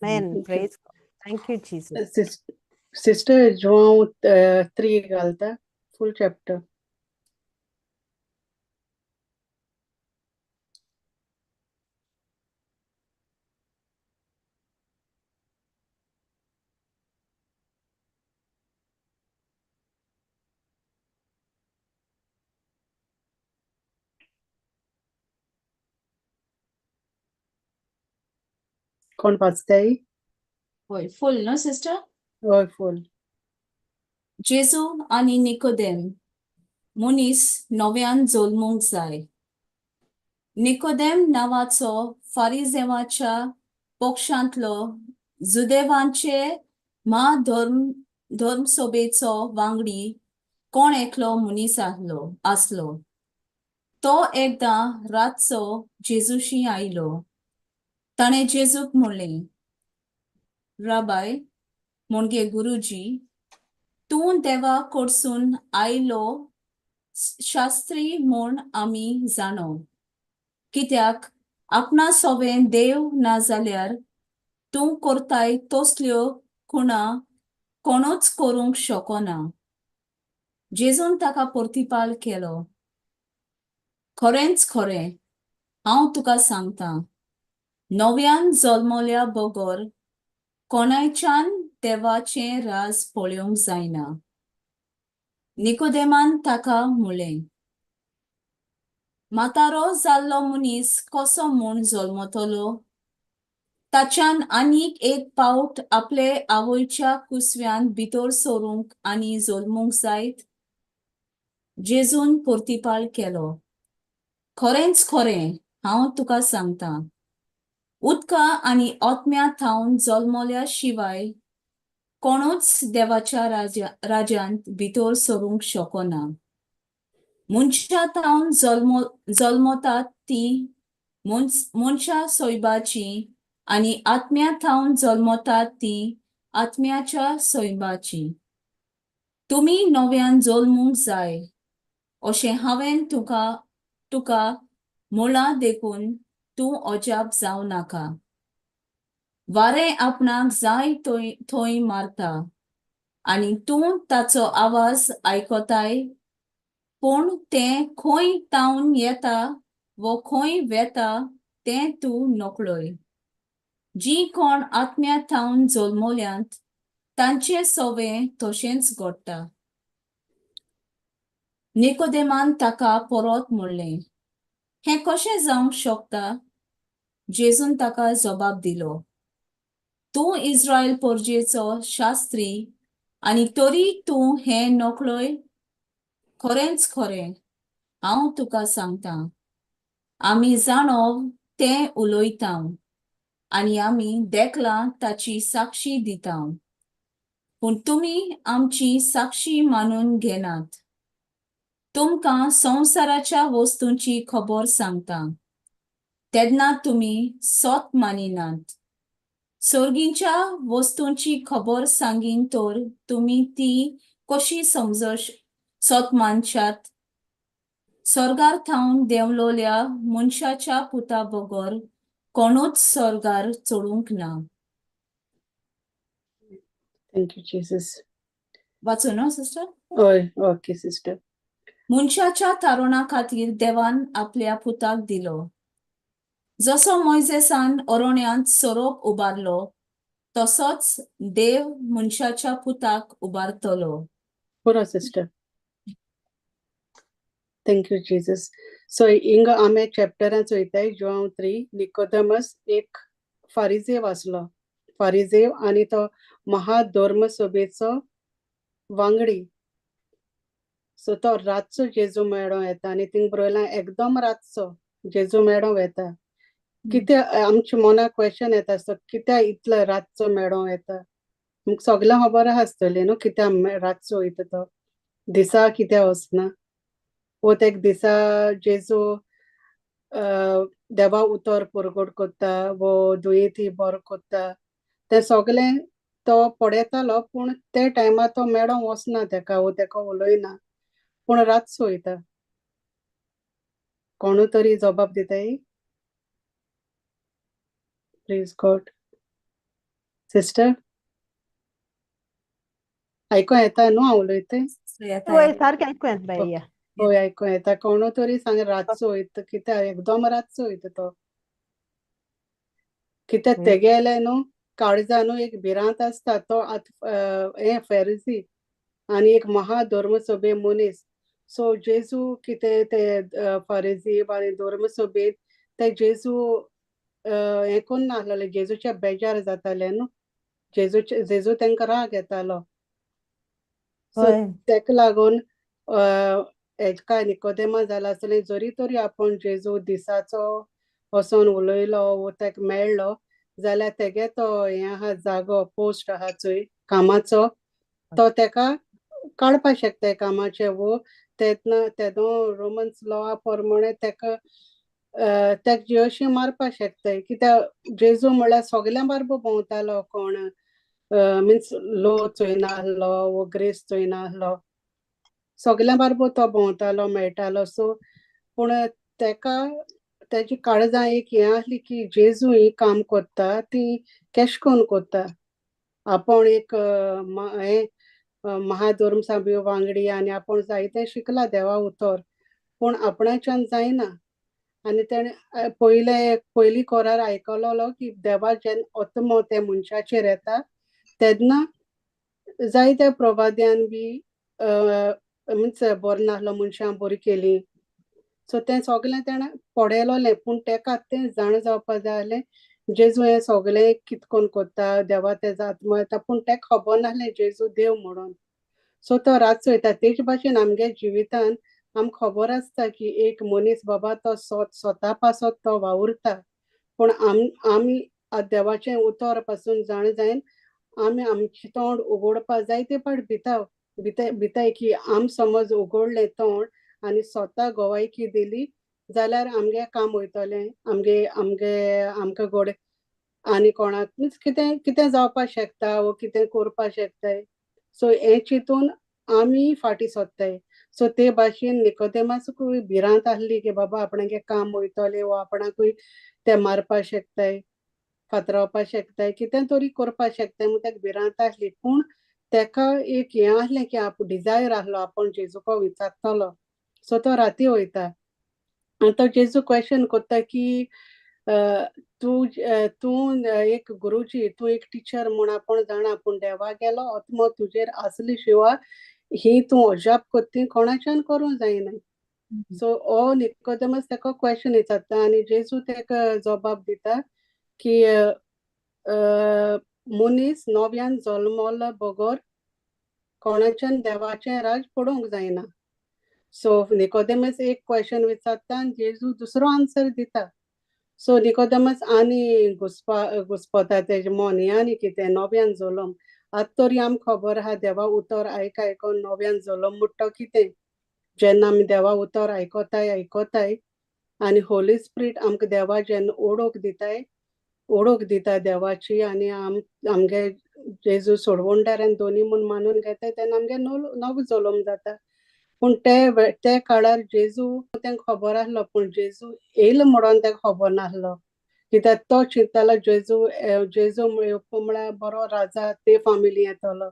Thank you. Praise God. Thank you, Jesus. Sister João 3 घालता, फूल चॅप्टर. कोण वाचताय? होय, फूल न्हू सिस्टर? हय, फूल. जेजू आनी निकोदेम. मनीस नव्यान जल्मूंक जाय. निकोदेम नांवाचो फारिजेवाच्या पक्षांतलो जुदेवांचे म्हाधर्म धर्मसभेचो वांगडी कोण एकलो मनीस आसलो. तो एकदां रातचो जेजूशी आयलो. ताणें जेजूक म्हणलें, राबाय म्हणजे गुरुजी, तूं देवा कडसून आयलो शास्त्री म्हूण आमी जाणो, कित्याक आपणा सोवें देव ना जाल्यार तूं करताय तसल्यो खुणा कोणूच करूंक शकना. जेजून ताका प्रतिपाल केलो, खरेंच खरें हांव तुका सांगता, नव्यान जल्मल्या बगर कोणायच्यान देवाचें राज पळोवंक जायना. निकोदेमान ताका म्हणलें, म्हातारो जाल्लो मनीस कसो म्हूण जल्मतलो? ताच्यान आनीक एक पावट आपले आवयच्या कुसव्यांत भितर सरूंक आनी जल्मूंक जायत? जेजून प्रतिपाल केलो, खरेंच खरें हांव तुका सांगता, उदका आनी आत्म्या थावन जल्मल्या शिवाय कोणूच देवाच्या राज्यांत भितर सरूंक शकना. मनशा थावन जल्मतात ती मनशा सैबाची आनी आत्म्या थावन जल्मतात ती आत्म्याच्या सैबाची. तुमी नव्यान जल्मूंक जाय अशें हांवें तुका म्हळां देखून तूं अजाप जावं नाका. वारें आपणाक जाय थंय मारता आनी तूं ताचो आवाज आयकताय, पूण तें खंय तावन येता वो खंय वेता तें तूं नकळय. जीं कोण आत्म्या थावन जल्मल्यांत तांचें सवें तशेंच घडटा. निकोदेमान ताका परत म्हणलें, हें कशें जावंक शकता? जेजून ताका जबाब दिलो, तूं इस्रायल पोरजेचो शास्त्री आनी तरी तूं हें नकळय? खरेंच खरें हांव तुका सांगता, आमी जाणव तें उलयता आनी आमी देखलां ताची साक्षी दिता, पूण तुमी आमची साक्षी मानून घेनात. तुमकां संवसाराच्या वस्तूंची खबर सांगता तेन्ना तुमी सोत मानिनात. सोर्गींच्या वस्तूंची खबर सांगीन तर तुमी ती कशी समजश सोत मानशात? स्वर्गार थावन देंवलोल्या मनशाच्या पुता बगर कोणूच स्वर्गार चडूंक ना. Thank you Jesus. वाचूं न्हू सिस्टर? हय, ओके सिस्टर. मनशाच्या तारुणा खातीर देवान आपल्या पुताक दिलो. जसो मोयजेसान अरण्यांत सोरोप उबारलो तसोच देव मनशाच्या पुताक उबारतलो. पुरो sister. Thank you Jesus. So हिंगा आमी चॅप्टरान चोयताय जुआंव 3. निकोदमस एक फारिजेव आसलो, फारिजेव आनी तो महाधर्म सभेचो वांगडी. सो तो रातचो जेजू मेळों येता आनी थिंग बरयलां एकदम रातचो जेजू मेळों येता. कित्या आमच्या मनाक क्वेश्चन येता आसता, कित्या इतलो रातचो मेळों येता? आमकां सगळ्यांक खबर आहा आसतली न्हू कित्या रातचो वयता तो, दिसा कित्या वचना? वो तेक दिसा जेजू देवा उतर परगट करता वो दुयेंती बरो करता, तें सगळें तो पळयतालो, पूण ते टायमार तो मेळोंक वचना तेका वो तेका उलयना, पूण रातचो वयता. कोणू तरी जबाब दिताय? Praise God. Sister, आयको येता न्हू हांव उलयता? येता. वय, सारकें आयकूं येता बाई या. हय, आयको येता. कोणू तरी सांग, रातचो वयता कित्याक, एकदम रातचो वयता तो कित्याक? तेगेले न्हू काळजा न्हू एक भिरांत आसता. तो आतां हें फेरिजी आनी एक महाधर्म सभे मनीस. सो जेजू कितें ते फारिजी आनी धर्म सभेंत ते जेजू हें कोन्न नासलेले, जेजूचे बेजार जाताले न्हू, जेजूचे जेजू तांकां राग येतालो. सो तेका लागून हेका निकोदेमा जाला आसतलें, जरी तरी आपूण जेजू दिसाचो वचोन उलयलो वो तेका मेळ्ळो जाल्यार तेगे तो हें आहा, जागो पोस्ट आहा चोय कामाचो, तो तेका काडपा शकता कामाचे. वो तेन्ना तेदो रोमन्स लॉ प्रमाणे तेका तेका जियोशी मारपा शकताय, कित्याक जेजू म्हळ्यार सगल्यां बारबो भोंवतालो, कोण मिन्स लो चोयना आहलो वो ग्रेस चोयना आहलो, सगल्यां बारबो तो भोंवतालो, मेळटालो. सो पूण तेका तेजी काळजां एक हें आहली की जेजू ही काम कोत्ता ती केश कोन कोत्ता, आपूण एक हें महाधर्म सभे वांगडी आनी आपूण जायतें शिकला देवा उतर, पूण आपणाच्यान जायना. आनी तेणें पयले पयली कोरार आयकलोलो की देवा जेन्ना आत्मो ते मनशाचेर येता तेन्ना जायत्या प्रवाद्यान बी मिन्स बरो नासलो मनशां बरी केली. सो तें सगळें तेणें पळयलोलें, पूण तेका तें जाण जावपा जाय आहलें जेजू हें सगळें कित कोन कोत्ता, देवा तेजो आत्मो येता, पूण तेका खबर नासलें जेजू देव म्हणून. सो तो रातचो वयता. तेज भाशेन आमगे जिवितान आमकां खबर आसता की एक मनीस बाबा तो स्वता पासत तो वावुरता, पूण आमी देवाचें उतर पासून जाण जायन आमी आमचें तोंड उगडपा जायते फावट भिता भिताय भिताय की आम समज उगडलें तोंड आनी स्वता गवायकी दिली जाल्यार आमगे काम वयतलें, आमगे आमगे आमकां गोडे आनी कोणाक मिन्स कितें कितें जावपा शकता वो कितें करपा शकताय. सो हें चिंतून आमी फाटीं सोदताय. सो ते भाशेन निकोदेमाकूय भिरांत आहली की बाबा आपणागे काम वयतलें वो आपणाकूय ते मारपा शकताय, फातरावपा शकताय, कितें तरी करपा शकताय म्हूण तेका भिरांत आहली. पूण तेका एक हें आहलें की आप डिजायर आहलो आपूण जेजूको विचारतलो. सो तो राती वयता आनी तो जेजू क्वेश्चन कोत्ता की तूं तूं एक गुरुजी, तूं एक टिचर म्हूण आपूण जाणा, पूण देवा गेलो आत्मो तुजेर आसली शिवाय ही तूं अजाप कोत्ता कोणाच्यान करूंक जायना. सो हो निकोदेमस तेका क्वेश्चन विचारता आनी जेजू तेका जबाब दिता की मनीस नव्यान जल्मलो बगर कोणाच्यान देवाचें राज पडोवंक जायना. सो निकोदेमस एक क्वेश्चन विचारता आनी जेजू दुसरो आन्सर दिता. सो निकोदेमस आनी घुसपा घुसपता तेजें मन, हें आनी कितें नव्यान जल्म, आतां तरी आमकां खबर आहा देवा उतर आयक आयकोन नव्यान जल्म म्हणटा कितें. जेन्ना आमी देवा उतर आयकोताय आयकोताय आनी होली स्पिरीट आमकां देवा जेन्ना ओळख दिताय, ओळख दिता देवाची, आनी आमगे जेजू सोडवणदार आनी दोनी म्हूण मानून घेताय तेन्ना आमगे नवो जल्म जाता. पूण ते ते काळार जेजू तेंका खबर आसलो, पूण जेजू येयलो म्हणून तेका खबर नासलो. कित्याक तो चिंततालो जेजू जेजू म्हळ्यार बरो राजा ते फामिली येतलो.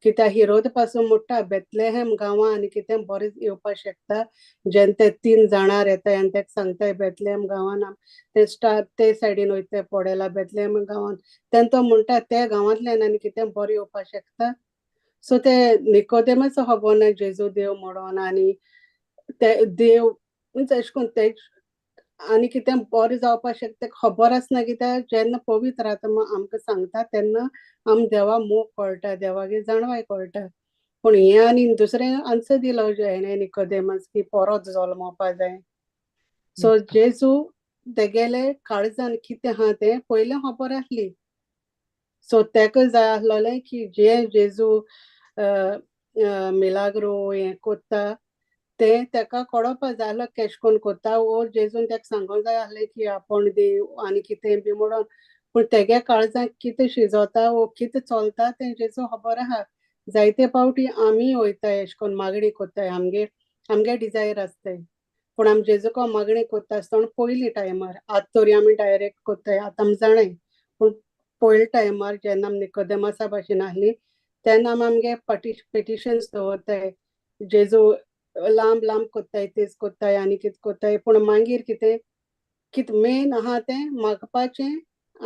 कित्याक हिरोद पासून म्हणटा बेतलेहेम गांवां आनी कितें बरें येवपाक शकता. जेन्ना ते 3 जाणां येताय आनी तेका सांगताय बेतलेहेम गांवान ते स्टार ते सायडीन वयता पडेला बेतलेहेम गांवान, तेन्ना तो म्हणटा ते गांवांतल्यान आनी कितें बरें येवपाक शकता. सो ते निकोदेमस खबर ना जेजू देव म्हणून, आनी ते देव मिन्स अशें करून ते आनी कितें बरें जावपाक शकता खबर आसना. कित्याक जेन्ना पवित्र आत्मा आमकां सांगता तेन्ना आम देवा मोग कळटा, देवागे जाणवाय कळटा. पूण हें आनी दुसरें आन्सर दिलो हेणें निकोदेमस की परत जल्मोवपा जाय. सो जेजू तेगेले काळजान कितें आहा तें पयलें खबर आसली. सो तेका जाय आसलोलें की जे जेजू मिलाग्रो हें कोत्ता तें तेका कळोवपा जाय आसलो केश कोन कोत्ता, वो जेजून तेका सांगोंक जाय आसलें की आपूण देव आनी कितें बी म्हणून. पूण तेगे काळजाक कितें शिजोता वो कितें चलता तें जेजू खबर आहा. जायते पावटी आमी वयताय एश कोन मागणी कोत्ताय, आमगे आमगे डिजायर आसताय, पूण आमी जेजूको मागणी कोत्ता आसतना पयलीं टायमार, आतां तरी आमी डायरेक्ट कोत्ताय, आतां आमी जाणाय. पूण पयले टायमार जेन्ना आमी निकोदेमसा भाशेन आसली तेन्ना आमी आमगे पिटिशन्स दवरताय, जेजू लांब लांब कोत्ताय, तेच कोत्ताय आनी कितें कोत्ताय. पूण मागीर कितें कितें मेन आहा तें मागपाचें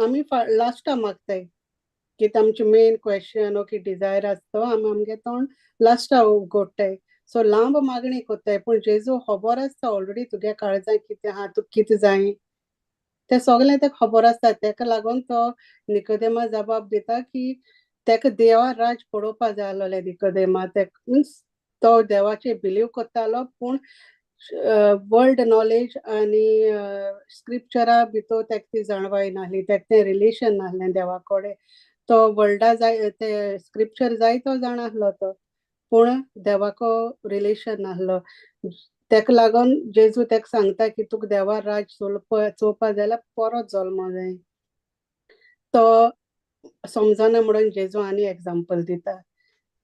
आमी लास्टा मागताय. कितें आमचें मेन क्वेश्चन वो कितें डिजायर आसता तो आमी आमगे तोंड लास्टा उगडटाय. सो लांब मागणी कोत्ताय, पूण जेजू खबर आसता ऑलरेडी तुगे काळजाक कितें आहा, तुका कितें जाय तें सगळें तेका खबर आसता. तेका लागून तो निकोदेमा जबाब दिता की तेका देवा राज पळोवपा जाय आसलोलें निकोदेमा. तेका मिन्स तो देवाचे बिलीव करतालो, पूण वर्ल्ड नॉलेज आनी स्क्रिप्चरा भितर तेका ती जाणवाय नासली, तेका तें रिलेशन नासलें देवा कडेन. तो वर्ल्डा जाय ते स्क्रिप्चर जाय तो जाणा आसलो तो, पूण देवाको रिलेशन नासलो. तेका लागून जेजू तेका सांगता की तुका देवा राज चोवपा जाल्यार परत जल्मो जाय. तो समजना म्हणून जेजू आनी एग्जाम्पल दिता.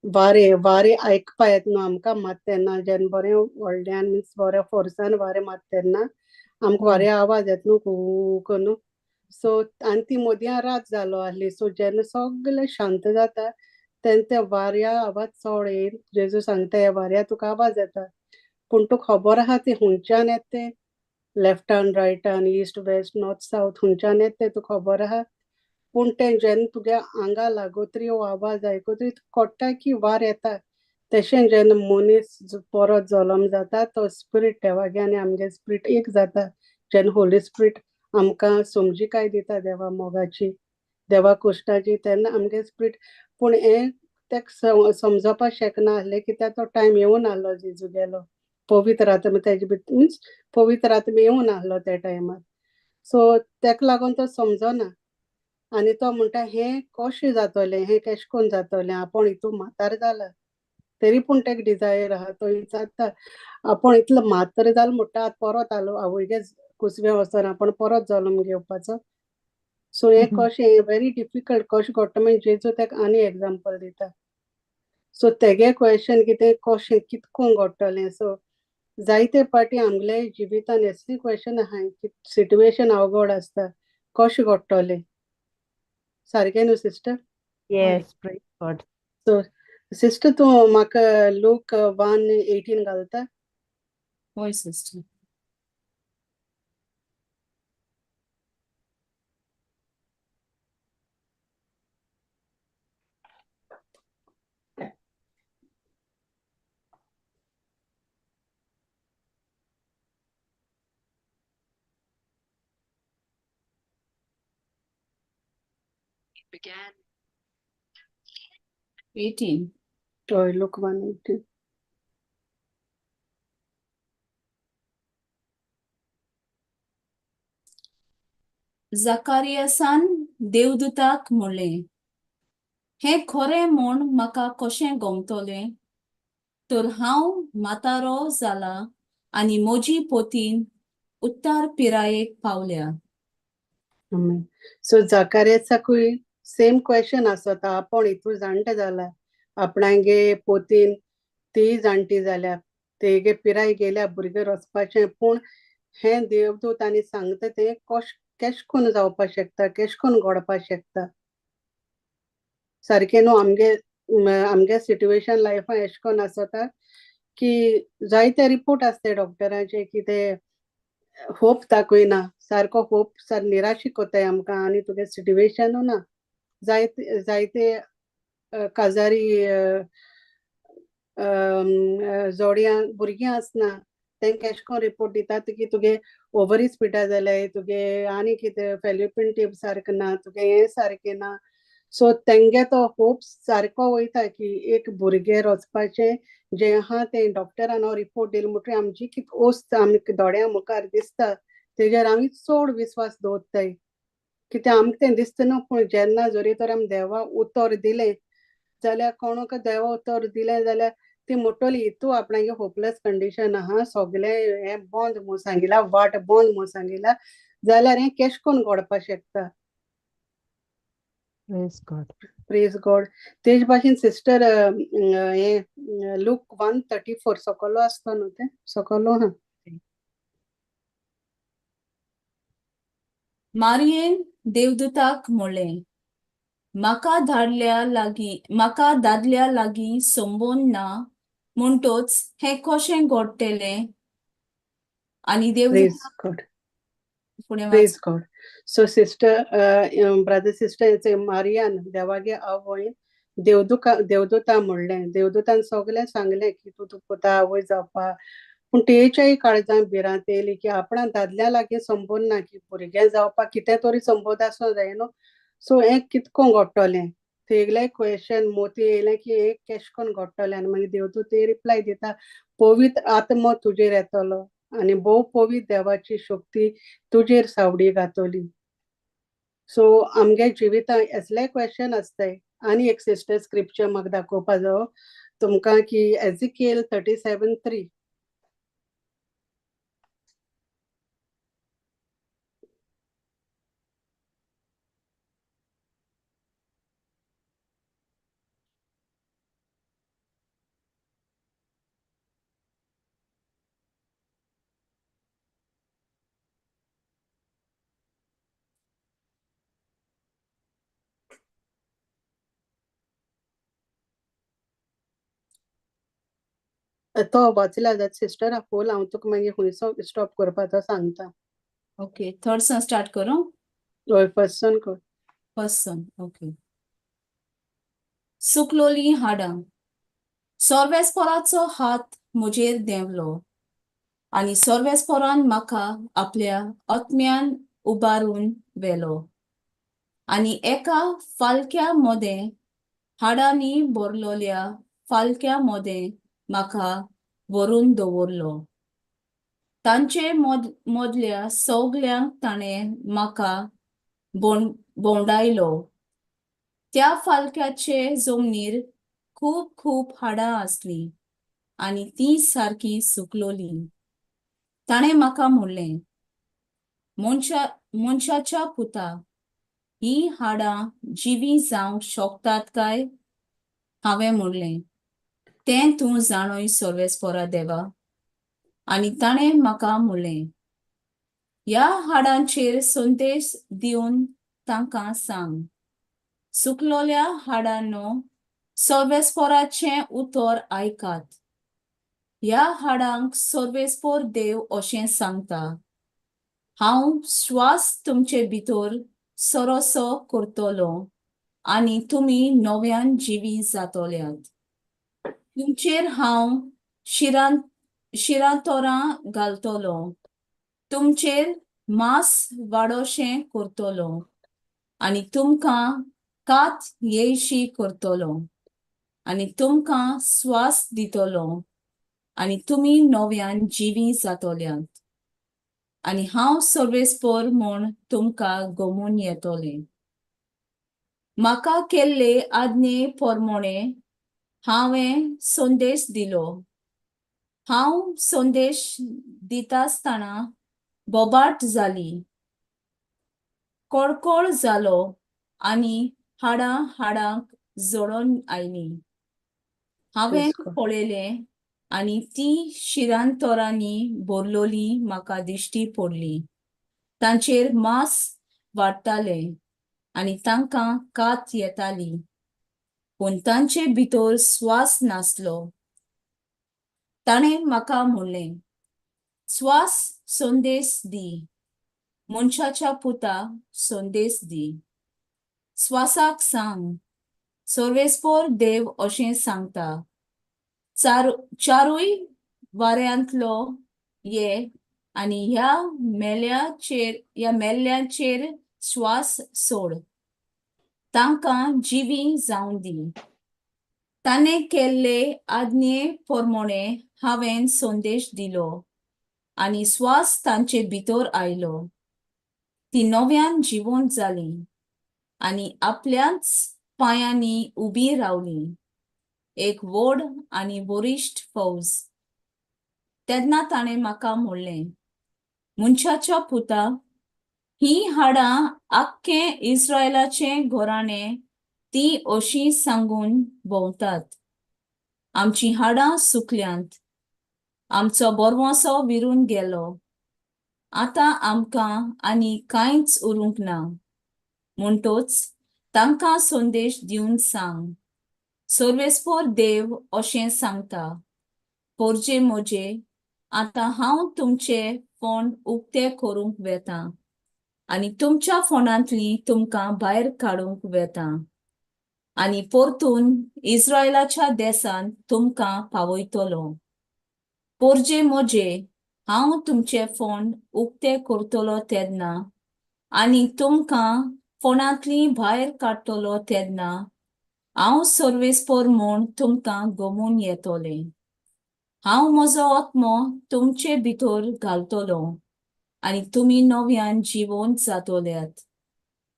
वारें वारें आयकपा येता न्हू आमकां मात तेन्ना जेन्ना बरें व्हडल्यान मिन्स बऱ्या फोर्सान वारें मात तेन्ना आमकां वारें आवाज येता न्हू कू करून. सो आनी ती मदीं रात जालो आसली. सो जेन्ना सगळें शांत जाता तेन्ना त्या वाऱ्या आवाज चड येयन. जेजू सांगता ह्या वाऱ्या तुका आवाज येता, पूण तुका खबर आहा ती हुंयच्यान येता तें, लेफ्टान रायटान ईस्ट वेस्ट नॉर्थ सावथ हुंयच्यान येता तें तुका खबर आहा. पूण तें जेन्ना तुगे आंगा लागतरी हो आवाज आयकतरी कळटा की वार येता. तशें जेन्ना मनीस परत जल्म जाता तो स्पिरीट देवागे आनी आमगे स्पिरीट एक जाता. जेन्ना होली स्पिरीट आमकां समजिकाय दिता देवा मोगाची, देवा कुश्टाची, तेन्ना आमगे स्पिरीट. पूण हें तेका समजोवपाक शकना आसलें कित्याक तो टायम येवन आसलो जेजू गेलो पवित्र आत्मा तेजे भितर मिन्स पवित्र आत्मा येवन आसलो त्या टायमार. सो तेका लागून तो समजना आनी तो म्हणटा हें कशें जातलें, हें केशें कोन जातलें, आपूण हितू म्हातार जाला तरी पूण तेका डिजायर आहा. तो विचारता आपूण इतलो म्हातार जालो म्हणटा आतां परत आलो आवयगे कुसव्या वचोन आपूण परत जल्म घेवपाचो. सो हें कशें व्हेरी डिफिकल्ट कशें घडटा. मागीर जेजू तेका आनी एग्जाम्पल दिता. सो तेगे क्वेश्चन कितें कशें कितकोन घडटलें. सो जायते पाटी आमगेले जिवितान असली क्वेश्चन आहाय की सिट्युएशन अवघड आसता, कशें घडटलें. सारकें न्हू sister? Yes, praise God. So sister तूं म्हाका लूक 1:18 घालता? हय सिस्टर. Began. 18. हय, लूक 1:18. जाकारियासान देवदूताक म्हणलें, हें खरें म्हूण म्हाका कशें गमतलें? तर हांव म्हातारो जाला आनी म्हजी पोतीन उत्तर पिरायेक पावल्या. सो जाकारियासाकूय सेम क्वेश्चन आसता, आपूण हितू जाणटे जाला, आपणागे पोतीन ती जाणटी जाल्या, तेगे पिराय गेल्या भुरगे रचपाचें, पूण हें देवदूत आनी सांगता तें केश कोन्न जावपा शकता, केश कोन्न घडपा शकता. सारकें न्हू आमगे आमगे सिट्युएशन लायफान एशें कोन्न आसता की जायते रिपोर्ट आसता डॉक्टराचे की ते होप दाखयना, सारको होप सार निराशी कोताय आमकां आनी तुगे सिट्युएशनू ना. जायते जायते काजारी जोडयां भुरगीं आसना तेंकां एशें कोन्न रिपोर्ट दितात की तुगे ओवरीज पिड्ड्यार जाल्याय, तुगे आनी कितें फेलोपियन ट्यूब सारकें ना, तुगे हें सारकें ना. सो तेंगे तो होप सारको वयता की एक भुरगें रचपाचें जें आहा तें डॉक्टरान रिपोर्ट दिले म्हणटकीर आमची कितें वस्त आमकां दोळ्यां मुखार दिसता तेजेर आमी चड विस्वास दवरताय. कित्याक आमकां तें दिसता न्हू, पूण जेन्ना जरी तर आमी देवा उतर दिलें जाल्यार कोणाक देवा उतर दिलें जाल्यार ती म्हणटली हितू आपणागे होपलेस कंडीशन आहा, सगळें हें बंद म्हूण सांगिलां, वाट बंद म्हूण सांगिलां, जाल्यार हें केश कोन्न घडपा शकता. Praise God. Praise God. तेज भाशेन सिस्टर हें लूक 1:34 सकलो आसता न्हू तें सकलो आहा. मारियेन देवदूताक म्हणलें, म्हाका धाडल्या लागीं म्हाका दादल्या लागीं संबंद ना म्हणटच हें कशें घडटलें? आनी प्रेज देवदूताक गॉड. फुडें वाच. Praise God. So sister, brother sister, मारियान देवागे आवयन देवदूका देवदूता म्हणलें, देवदूतान सगळें सांगलें की तूं तुका पुता आवय जावपा, पूण तेच्याय काळजान भिरांत येयली की आपणा दादल्या लागीं संबंद ना की भुरगें जावपाक कितें तरी संबंद आसूं जाय न्हू. सो हें कितको घडटलें तेगले क्वेश्चन मोती येयलें की हें केश कोन्न घडटलें. आनी मागीर देवदूत ते रिप्लाय दिता, पवित्र आत्मो तुजेर येतलो आनी भोव पवित्र देवाची शक्ती तुजेर सावडी घातली. सो आमगे जिवितांत असले क्वेश्चन आसताय. आनी एक सिस्टर स्क्रिप्चर म्हाका दाखोवपा जावो तुमकां की एजिकियल 37:3. तो वाचल्या जात सिस्टर फूल, हांव तुका मागीर खुंयसो स्टॉप करपा तो सांगता. ओके, थर्ड सन स्टार्ट करूं? हय, फर्स्ट सन कर. फर्स्ट सन, ओके. सुकलोलीं हाडां. सर्वेस्पराचो हात म्हजेर देंवलो आनी सर्वेस्परान म्हाका आपल्या आत्म्यान उबारून व्हेलो आनी एका फालक्या मदें हाडांनी भरलोल्या फालक्या मदें म्हाका व्हरून दवरलो. तांचे मदल्या सगल्यांक ताणें म्हाका भोंवडायलो. त्या फालक्याचे जमनीर खूब खूब हाडां आसलीं आनी तीं सारकीं सुकलोलीं. ताणें म्हाका म्हणलें, मनशाच्या पुता, हीं हाडां जिवीं जावंक शकतात काय? हांवें म्हणलें, तें तूं जाणय सर्वेस्परा देवा. आनी ताणें म्हाका म्हणलें, ह्या हाडांचेर संदेश दिवन तांकां सांग, सुकलोल्या हाडांनो सर्वेस्पराचें उतर आयकात. ह्या हाडांक सर्वेस्पर देव अशें सांगता, हांव श्वास तुमचे भितर सरसो करतलो आनी तुमी नव्यान जिवी जातल्यात. तुमचेर हांव शिरांतोरां घालतलो, तुमचेर मांस वाडोशें करतलो आनी तुमकां कात येयशी करतलो आनी तुमकां स्वास दितलो आनी तुमी नव्यान जिवी जातल्यात आनी हांव सर्वेस्पर म्हूण तुमकां गमून येतलें. म्हाका केल्ले आज्ञे पोरमोणे हांवें संदेश दिलो. हांव संदेश दितासतना बोबाट जाली, कडकड जालो आनी हाडां हाडांक जोडून आयलीं. हांवें Praise God. पळयलें आनी ती शिरांतरांनी भरलोली म्हाका दिश्टी पडली. तांचेर मांस वाडटालें आनी तांकां कात येताली, पूण तांचे भितर स्वास नासलो. ताणें म्हाका म्हणलें, स्वास संदेश दी, मनशाच्या पुता संदेश दी. स्वासाक सांग, सर्वेस्पर देव अशें सांगता, चारूय वाऱ्यांतलो ये आनी ह्या मेल्ल्याचेर श्वास सोड, तांकां जिवी जावं दी. ताणें केल्ले आज्ञे प्रमाणे हांवें संदेश दिलो आनी स्वास तांचे भितर आयलो. ती नव्यान जिवंत जाली आनी आपल्याच पांयांनी उबी रावली, एक व्हड आनी वरिश्ठ फौज. तेन्ना ताणें म्हाका म्हणलें, मनशाच्या पुता, हीं हाडां आख्खें इस्रायलाचें घराणें तीं अशीं सांगून भोंवतात, आमचीं हाडां सुकल्यांत, आमचो बरवंसो विरून गेलो, आतां आमकां आनी कांयच उरूंक ना. म्हणटच तांकां संदेश दिवन सांग, सर्वेस्पर देव अशें सांगता, पोरजे म्हजे, आतां हांव तुमचे फोंड उक्ते करूंक वेता आनी तुमच्या फोंडांतली तुमकां भायर काडूंक वेता आनी परतून इस्रायलाच्या देसांत तुमकां पावयतलो. पोरजे म्हजे, हांव तुमचे फोंड उक्ते करतलो तेन्ना आनी तुमकां फोंडांतली भायर काडटलो तेन्ना हांव सर्वेस्पर म्हूण तुमकां गमून येतलें. हांव म्हजो आत्मो तुमचे भितर घालतलो आनी तुमी नव्यान जिवंत जातल्यात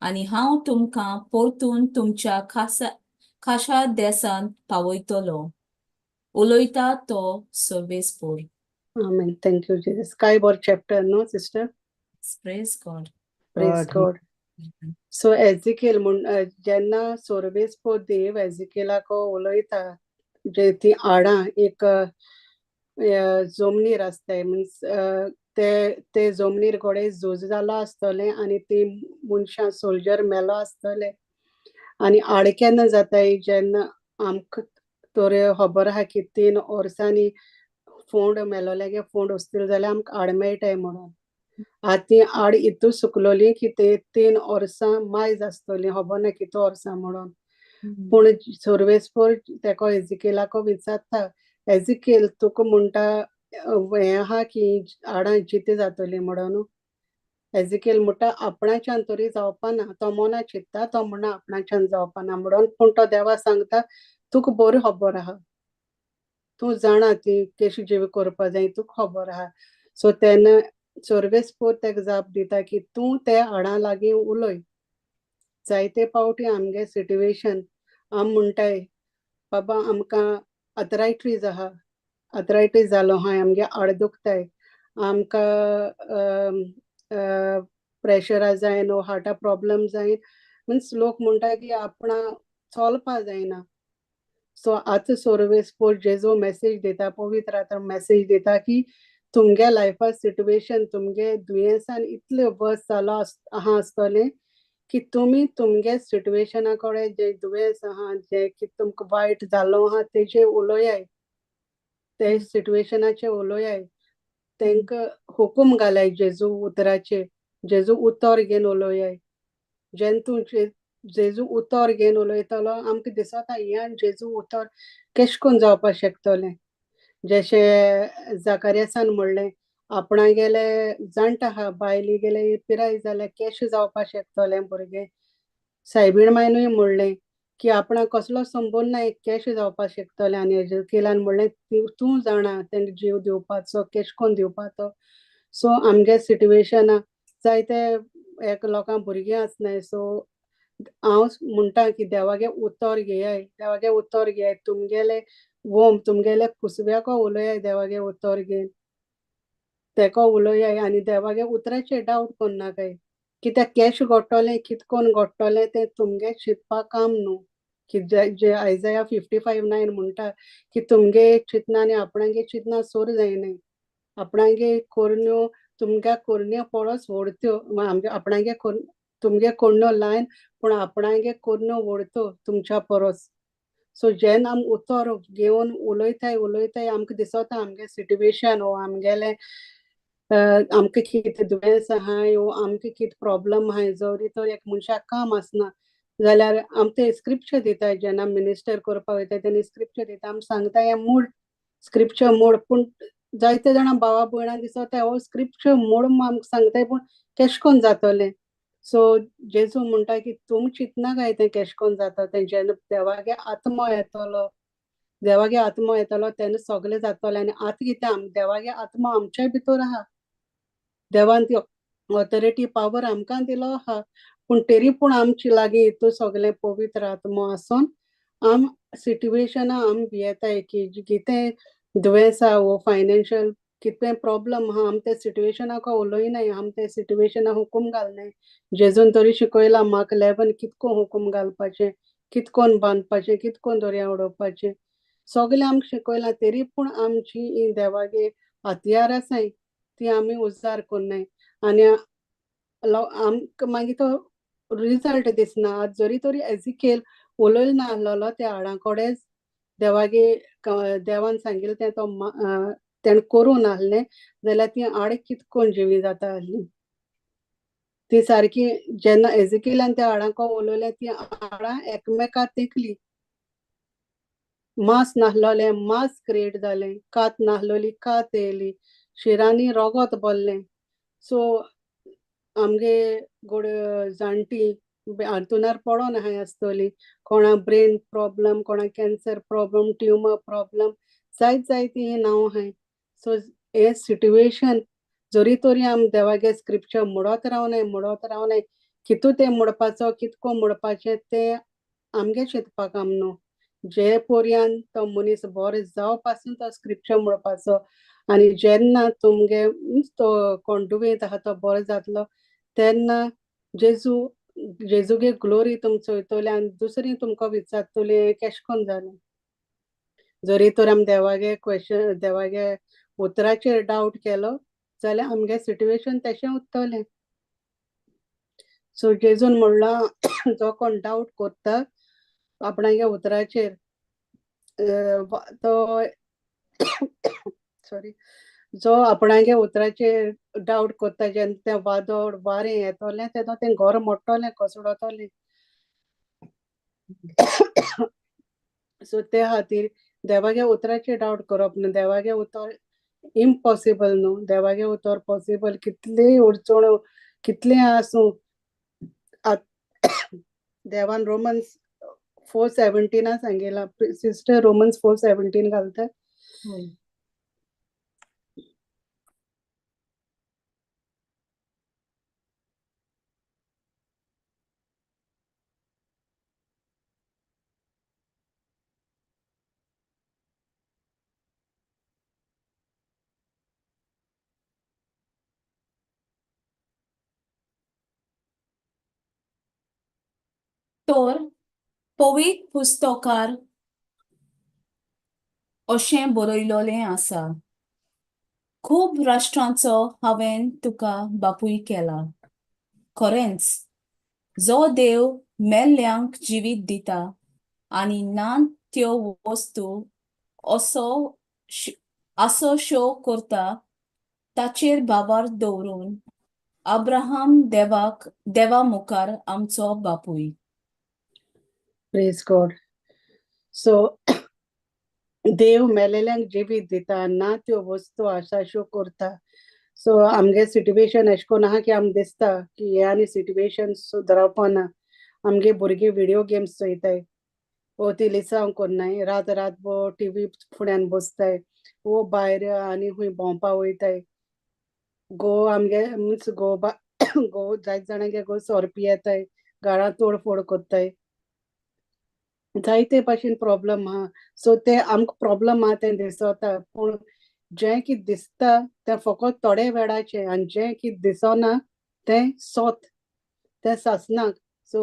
आनी हांव तुमकां परतून तुमच्या खासा खाशा देसांत पावयतलो. उलयता तो सर्वेस्पर. Amen. Thank you, Jesus. काय बरो chapter, no, sister? Praise God. Praise God. God. So Ezekiel म्हूण जेन्ना सोर्बेस्पो देव एजिकेलाक उलयता, जे ती हाडां एक जमनीर आसताय, मिन्स ते ते जमनीर घोडे झूज जालो आसतलें आनी ती मनशां सोल्जर मेलो आसतले. आनी हाड केन्ना जाताय, जेन्ना आमकां तर खबर आहा की 3 वर्सांनी फोंड मेलोल्यागे फोंड वचतले जाल्यार आमकां हाड मेळटाय म्हणून. आतां ती हाड इतू सुकलोली की ते 3 वर्सां मायज आसतली, खबर ना कितू वर्सां म्हणून. पूण सर्वेस्पर तेका एजिकेलाको विचारता, एजिकेल तुका म्हणटा हें आहा की हाडां जिती जातली म्हणून. एजिकेल म्हणटा आपणाच्यान तरी जावपाना. तो मना चिंत्ता, तो म्हणना आपणाच्यान जावपाना म्हणून. पूण तो देवा सांगता, तुका बरी खबर आहा, तूं जाणा ती कशी जिवी करपा जाय, तुका खबर आहा. सो तेन्ना सर्वेस्पर तेका जाप दिता की तूं ते हाडां लागीं उलय. जायते पावटी आमगे सिट्युएशन आम म्हणटाय, बाबा आमकां आर्थरायटीज आहा, आर्थरायटीज जालो आहा, आमगे हाड दुखताय, आमकां प्रेशरा जायन वो हार्टा प्रॉब्लम जायन. मिन्स लोक म्हणटा की आपणा चलपा जायना. सो आतां सर्वेस्पर जेजो मॅसेज दिता, पवित्र आत्मा मॅसेज दिता की तुमगे लायफा सिट्युएशन, तुमगे दुयेंसान इतले वर्स जालो आहा आसतलें की तुमी तुमगे सिट्युएशना कडेन जे दुयेंस आहा, जे की तुमकां वायट जालो आहा, तेजे उलोयाय, ते सिट्युएशनाचे उलोयाय, तेंकां हुकूम घालाय जेजू उतराचे, जेजू उतर घेवन उलोयाय. जेन्ना तूं जेजू उतर घेवन उलयतलो, आमकां दिसता हें जेजू उतर केश कोन जावपाक शकतलें. जशें जाकारियासान म्हणलें, आपणागेले जाणटा आहा, बायले गेले पिराय जाल्यार केशें जावपाक शकतलें भुरगें. सायबीण मायनूय म्हणलें की आपणाक कसलो संबंद ना, केशें जावपाक शकतलें. आनी एजेकिलान म्हणलें, तूं जाणा तेंका जीव दिवपाचो केश कोन दिवपाचो. सो आमगे सिट्युएशना जायते एक लोकांक भुरगीं आसनाय, सो हांव म्हणटा की देवागे उतर घेयाय, देवागे उतर घेयाय, तुमगेले वोम तुमगेले कुसव्याको उलयाय, देवागे उतर घेवन तेको उलयाय आनी देवागे उतराचेर डावट करनाकाय. कित्याक कॅश घडटलें, कितकोन घडटलें तें तुमगे चिंतपा काम न्हू. की जे आयजया 55:9 म्हणटा की तुमगे चिंतना आनी आपणागे चिंतना सोर जायनाय, आपणागे कोरण्यो तुमगे कोरण्यो पळस व्हडत्यो, आमगे आपणागे तुमगे कोरण्यो लायन पूण आपणागे कोरण्यो व्हडत्यो तुमच्या परस. सो जेन्ना आमी उतर घेवन उलयताय उलयताय आमकां दिसता आमगे सिट्युएशन वो आमगेलें आमकां कितें दुयेंस आहाय वो आमकां कितें प्रॉब्लम आहाय, जरी तर एक मनशाक काम आसना जाल्यार आमकां ते स्क्रिप्चर दिताय. जेन्ना मिनिस्टर करपाक वयता तेन्ना स्क्रिप्चर दिता, आमी सांगता हें मूड स्क्रिप्चर मोड, पूण जायते जाणां भावा भयणां दिसता हो स्क्रिप्चर मोड आमकां सांगताय पूण केश कोन जातलें. सो जेजू म्हणटा की तुमी चिंतना काय तें केश कोन जाता तें, जेन्ना देवागे आत्मो येतलो, देवागे आत्मो येतलो तेन्ना सगळें जातलें. आनी आतां कितें आम देवागे आत्मो आमच्या भितर आहा, देवान ती ऑथॉरिटी पावर आमकां दिलो आहा, पूण तरी पूण आमचे लागीं हितू सगळें पवित्र आत्मो आसून आम सिट्युएशना आम भियेताय की कितें दुयेंस आहा वो फायनान्शियल कितें प्रॉब्लम आहा, आम ते सिट्युएशनाक उलयनाय, आम ते सिट्युएशना हुकूम घालनाय. जेजून तरी शिकयला म्हाका 11 कितको हुकूम घालपाचें, कितकोन बांदपाचें, कितकोन दर्या उडोवपाचें, सगळें आमकां शिकयलां. तरी पूण आमची ही देवागे हत्यार आसाय ती आमी उजार करनाय आनी आमकां मागीर तो रिजल्ट दिसना. आज जरी तरी एजिकेल उलयलो नासलेलो त्या हाडां कडेन देवागे देवान सांगिल्लें तें तो तेणें करूं नासलें जाल्यार ती हाड कितकोन जिवी जाता आसली. ती सारकी जेन्ना एजिकेलान त्या हाडांक उलयलें ती हाडां एकमेकाक तेंकली, मांस नासलोलें मांस क्रिएट जालें, कात नासलोली कात येयली, शिरांनी रोगोत भरलें. सो आमगे गोड जाणटी हांतुणार पडोन आहाय आसतली, कोणा ब्रेन प्रॉब्लम, कोणा कॅन्सर प्रॉब्लम, ट्युमर प्रॉब्लम, जायत जायती ही नांव आहाय. सो हे सिट्युएशन जरी तरी आम देवागे स्क्रिप्चर मोडत रावनाय मोडत रावनाय, कितू तें मोडपाचो कितको मोडपाचें तें आमगे चिंतपाक काम न्हू. जे पोरयान तो मनीस बरो जावं पासून तो स्क्रिप्चर मोडपाचो आनी जेन्ना तुमगे तो कोण दुयेंत आहा तो बरो जातलो तेन्ना जेजू जेजूगे ग्लोरी तुम चोयतले आनी दुसरी तुमकां विचारतली केश कोन जालें. जरी तर आमी देवागे क्वेश्चन देवागे उतराचेर डावट केलो जाल्यार आमगे सिट्युएशन तशें उरतलें. सो जेजून म्हणलां जो कोण डावट करता आपणागे उतराचेर तो सॉरी जो आपणागे उतराचेर डावट करता जेन्ना तें वादळ वारें येतलें तेन्ना तें घर मोडटलें कोसळटलें. सो ते खातीर देवागे उतराचेर डावट करप न्हू. देवागे उतर इम्पॉसिबल न्हू, देवागे उतर पॉसिबल. कितलीय अडचण कितलें आसूं देवान रोमन्स 4:17 सांगिलां. सिस्टर रोमन्स 4:17 घालता. तर पवित्र पुस्तकार अशें बरयलोलें आसा, खूब राष्ट्रांचो हांवें तुका बापूय केला. खरेंच जो देव मेल्ल्यांक जिवीत दिता आनी ना त्यो वस्तू असो असो शो करता ताचेर भावार्थ दवरून अब्राहम देवाक देवा मुखार आमचो बापूय. Praise God. सो देव मेलेल्यांक जिवीत दिता ना त्यो वस्तू आसा करता. सो आमगे सिट्युएशन अशें कोन्न आहा की आमकां दिसता की हे आनी सिट्युएशन सुदरपा ना. आमगे भुरगीं व्हिडियो गेम्स चोयताय वो ती लिसांव कोन्नाय, रात रात वो टीव्ही फुड्यान बसताय वो भायर आनी खूंय भोंवपा वयताय. गो आमगे मिन्स गो गो जायते जाणांगे गो सोरो पियेताय, घरां तोडफोड कोत्ताय, जायते भाशेन प्रॉब्लम आहा. सो ते आमकां प्रॉब्लम आहा तें दिसता, पूण जें कितें दिसता तें फकत थोडे वेळाचें आनी जें कितें दिसना तें सोत, तें सासनाक. सो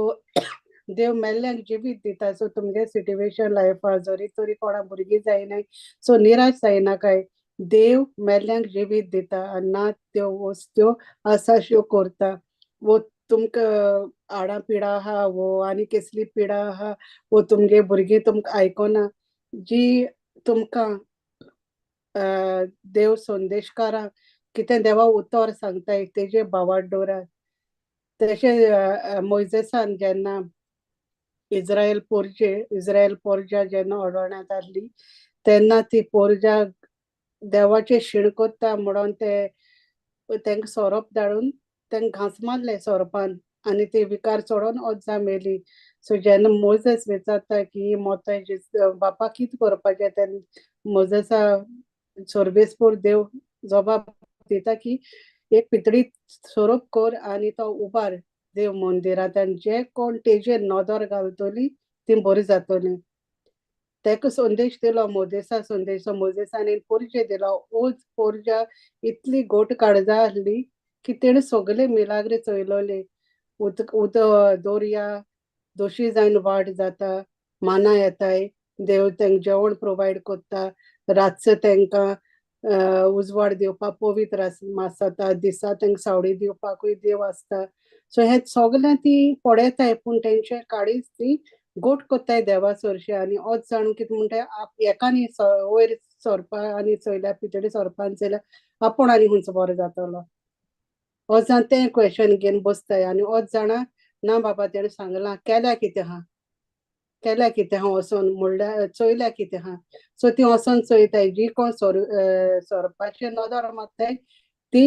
देव मेल्ल्यांक जिवीत दिता. सो तुमगे सिट्युएशन लायफा जरी तरी कोणा भुरगीं जायनाय, सो निराश जायनाकाय, देव मेल्ल्यांक जिवीत दिता आनी ना त्यो वस्तू आसा श्यो करता. वो तुमकां हाडां पिडा आहा वो आनी कसली पिडा आहा वो तुमगे भुरगीं तुमकां आयकना, जी तुमकां देव संदेशकारां कितें देवा उतर सांगताय तेजे भावार्थ दवरात. तशें मोयजेसान जेन्ना इज्रायल पोरजे इज्रायल पोरजा जेन्ना अडवण्यात आहली तेन्ना ती पोरजा देवाचे शीण कोत्ता म्हणून ते तेंका सोरोप धाडून तेंका घांस मारले सोरोपान आनी ती विकार चडोन ओत मेली. सो जेन्ना मोजेस विचारता की मोताय बापा कितें करपाचें, तेन्ना मोजेसा सर्वेस्पोर देव जबाब दिता की एक पितळी सोरोप कर आनी तो उबार देव मंदिरांत आनी जे कोण तेजेर नदर घालतली ती बरी जातली. तेका संदेश दिलो मोजेसा संदेश. मोजेसान पोरजे दिलो. ओज पोरजा इतली गोट काळजा आहली की तेणें सगळे मिलाग्रे चोयलोले. उदक उद दोरया दोशी जावन वाट जाता, माना येताय, देव तेंका जेवण प्रोवायड कोत्ता, रातचो तेंकां उजवाड दिवपाक पवित्र आसता, दिसा तेंकां सावळी दिवपाकूय देव आसता. सो हें सगळें ती पळयताय, पूण तेंचे काळीज ती गोट कोत्ताय देवा सरशी. आनी ओत जाण कितें म्हणटाय, एकानी वयर सोरपा आनी चोयल्या पितडी सोरपान चोयल्या आपूण आनी खंयचो बरो जातलो, ओत जाण तें क्वेशन घेवन बसताय. आनी ओत जाणां ना बाबा तेणें सांगलां केल्या कितें आहा, केल्या कितें आहा वचोन म्हणल्यार चोयल्या कितें आहा. सो ती वचोन चोयताय, जी कोण सोरपाचेर नदर मारताय ती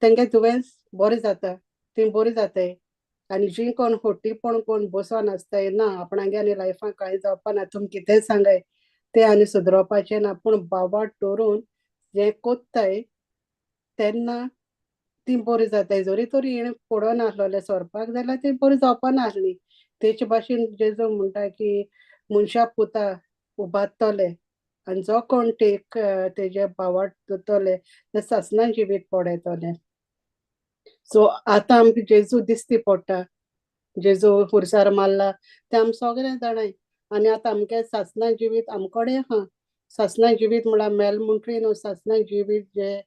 तेंगे दुयेंस बरें जाता, ती बरी जाताय. आनी जी कोण हट्टीपण कोण बसोन आसताय ना आपणागे आनी लायफान कांय जावपा ना, तुमी कितेंय सांगाय तें आनी सुदरोवपाचें ना, पूण बाबा दवरून जें कोत्ताय तेन्ना ती बरी जाताय. जरी तरी हेणें पडोन आहलोलें सोरपाक जाल्यार ती बरी जावपा नासली. तेचे भाशेन जेजू म्हणटा की मनशा पुता उबारतले आनी जो कोण टेक तेजे भावार्थ दवरतले ते सासना जिवीत पडयतले. सो आतां आमकां जेजू दिसती पडटा, जेजू खुर्सार मारला तें आमी सगळें जाणाय. आनी आतां आमगे सासना जिवीत आमकोडे आहा. सासना जिवीत म्हळ्यार मेल म्हणटरी न्हू, सासना जिवीत जे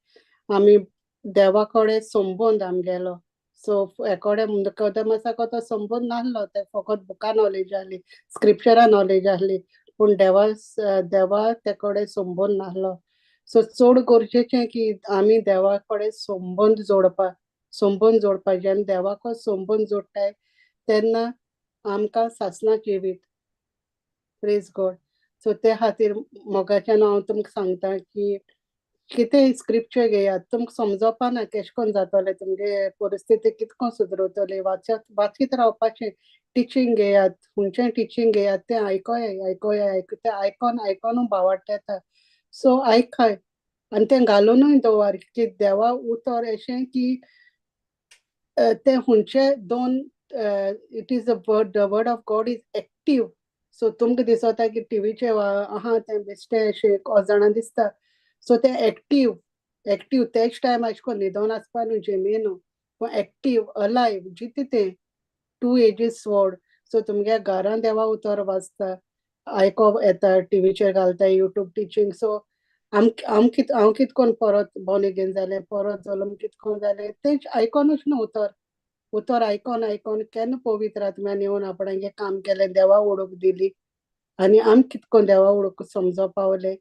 आमी देवा कडेन संबंद आमगेलो. सो एकोडे निकोदेमसाको तो संबंद नासलो, ते फकत बुका नॉलेज आहली, स्क्रिप्चरा नॉलेज आहली, पूण देवा देवा ते कडेन संबंद नासलो. सो चड गरजेचें की आमी देवा कडेन संबंद जोडपा, संबंद जोडपा. जेन्ना देवाको संबंद जोडटाय तेन्ना आमकां सासना जिवीत. Praise God. सो ते खातीर मोगाच्यान हांव तुमकां सांगता की कितेंय स्क्रिप्चर घेयात, तुमकां समजोपा ना केशें कोन्न जातलें, तुमगे परिस्थिती कितें कोन्न सुदरतली, वाचत वाचीत रावपाचें. टिचींग घेयात, खंयचें टिचींग घेयात तें आयकोया आयकोया आयक तें आयकोन आयकोनू भावार्थ येता. सो आयकाय आनी तें घालुनूय दवर की देवा उतर अशें की तें खंयचे दोन, it is a word, the word of God is active. So तुमकां दिसता की टिवीचे आहा तें बेश्टें अशें अजाणां दिसता. सो तें एक्टीव एक्टीव तेच टायम अशें करून न्हिदोन आसपा न्हू जेमी न्हू, पूण एक्टीव अलायव जितें तें टू एजीस स्वॉर्ड. सो तुमगे घरान देवा उतर वाचता, आयकोप येता, टिवीचेर घालता युट्यूब टिचींग. सो आम कित हांव कित कोन्न परत बॉर्न अगेन जालें, परत जल्म कित कोन्न जालें तें आयकोनूच न्हू उतर, उतर आयकोन आयकोन केन्ना पवित्र आत्म्यान येवन आपणागे काम केलें, देवा वळख दिली आनी आम कित कोन्न देवा वळख समजो पावले.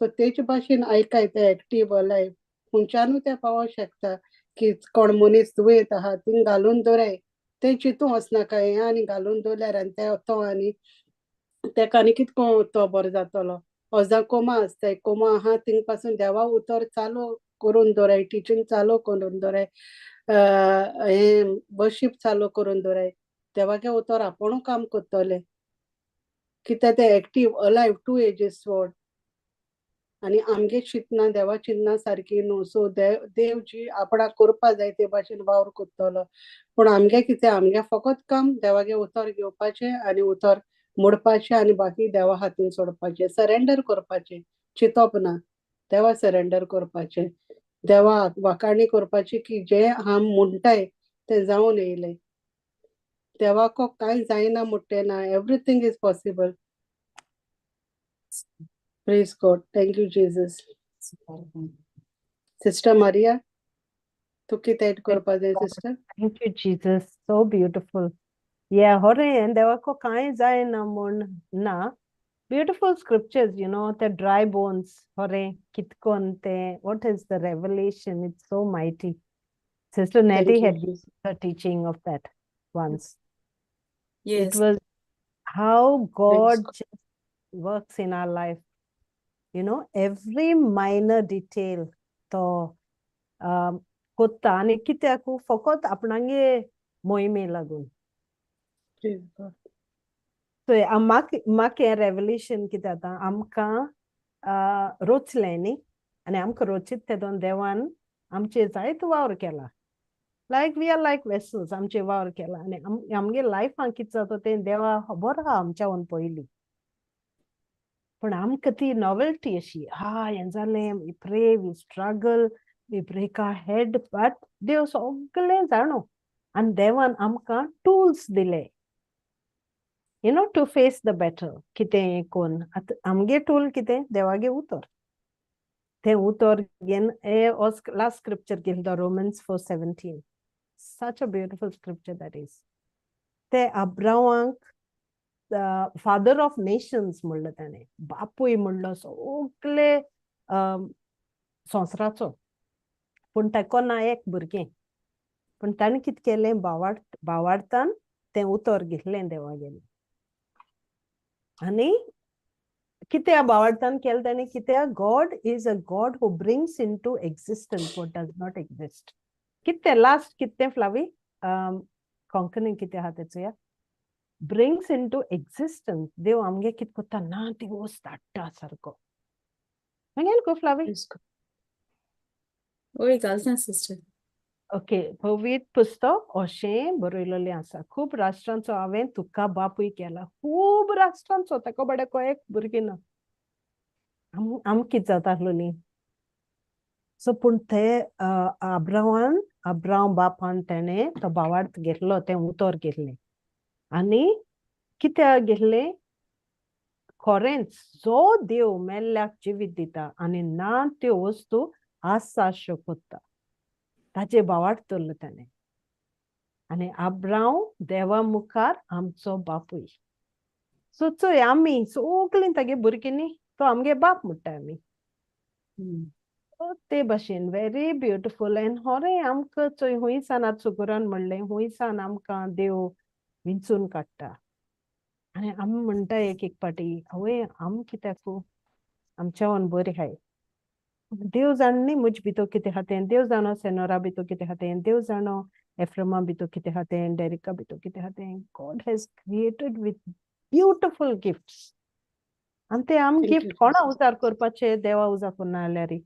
सो तेचे भाशेन आयकाय तें एक्टीव अलायव खंयच्यानूय तें पावोंक शकता की कोण मनीस दुयेंत आहा थिंग घालून दवराय, तें चिंतूं वचनाका हें आनी घालून दवरल्यार आनी ते तो आनी तेका आनी कित कोन्न तो बरो जातलो. अजां कोमा आसताय, कोमा आहा थिंग पासून देवा उतर चालू करून दवराय, टिचींग चालू करून दवराय, हें वर्शीप चालू करून दवराय, देवागे उतर आपुणू काम करतलें. कित्याक तें active alive two edges sword. आनी आमगे चिंतना देवा चिंतना सारकी न्हू. सो देव देव जी आपणाक करपा जाय ते भाशेन वावर करतलो. पूण आमगे कितें, आमगे फकत काम देवागे उतर घेवपाचें आनी उतर मोडपाचें आनी बाकी देवा हातीन सोडपाचें, सरेंडर करपाचें, चिंतप ना, देवा सरेंडर करपाचें, देवा वाखाणी करपाची की जें हांव म्हणटाय तें जावन येयलें. देवाको कांय जायना म्हणटें ना, everything is possible. Praise God, thank you Jesus. Sister Maria, तूं कितें एड करपा जाय sister? Thank you Jesus, so beautiful. Yeah, होरें देवाको कांय जायना म्हूण ना. Beautiful scriptures, you know, the dry bones, होरें कितकोन ते, what is the revelation? It's so mighty. Sister Nettie had the teaching of that once. Yes. It was how God just works in our life. You know, every minor detail तो कोत्ता आनी कित्याक फकत आपणागे मोहिमे लागून. So म्हाका हें रेवलेशन कितें जाता, आमकां रोचलें न्ही, आनी आमकां रोचीत तेदोन देवान आमचे जायतो वावर केला. Like we are like vessels, आमचे वावर केला आनी आमगे लायफान कितें जाता तें देवा खबर आहा आमच्याहून पयलीं. पूण आमकां ती नॉवेल्टी अशी, हा हें जालें, we pray, we struggle, we break our head, but देव सगळें जाणो आनी देवान आमकां टूल्स दिले, you know, to face the battle. कितें कोन्न आतां आमगे टूल कितें, देवागे उतर, तें उतर घेवन लास्ट स्क्रिप्चर घेतलो Romans 4:17. Such a beautiful scripture that is. ते अब्रावांक फादर ऑफ नेशन्स म्हणलो ताणें, बापूय म्हणलो सगळे संवसाराचो. पूण ताका ना एक भुरगें, पूण ताणें कितें केलें, बावार्थान तें उतर घेतलें देवागेलें. आनी कित्या बावार्थान केलें ताणें, कित्याक God is a God who brings into existence what does not exist. कितें लास्ट कितें फ्लावी कोंकणी कितें आहा तेचो, या ब्रिंग्स इनटू एक्झिस्टन्स. देव आमगे कितें करता ना ती वस्त हाडटा सारको. मागीर गो फ्लावी. वय घालता सिस्टर. ओके, पवित्र पुस्तक अशें बरयलेलें आसा, खूब राष्ट्रांचो हांवें तुका बापूय केला, खूब राष्ट्रांचो, ताका बडेको एक भुरगीं ना. आम कितें जाता आसलोली. सो पूण ते अब्रावान, अब्रांव बापान तेणें तो बावार्थ घेतलो, तें उतर घेतलें. आनी कित्याक घेतलें, खरेंच जो देव मेल्ल्याक जिवीत दिता आनी ना त्यो वस्तू आसा अश्यो कोत्ता, ताजे बावार्थ दवरलो ताणें. आनी अब्रांव देवा मुखार आमचो बापूय. सो चोय आमी सगळीं तागे भुरगीं न्ही, तो आमगे बाप म्हणटा आमी. ते भाशेन व्हेरी ब्युटिफूल. एंड होरें आमकां चोय हुंयसान आतां सुगुरान म्हणलें, हुंयसान आमकां देव विंचून काडटा. आनी आमी म्हणटा एक एक पाटी, आवय आम कित्याक आमच्यावन बरी आहाय, देव जाण न्ही म्हजे भितर कितें आहा तें, देव जाणो सेनोरा भितर कितें आहा तें, देव जाणो एफ्रमा भितर कितें आहा तें, डेरिका भितर कितें आहा तें. God has created with beautiful gifts. आनी ते आम गिफ्ट कोणा उजार करपाचे, देवा उजार करना जाल्यार.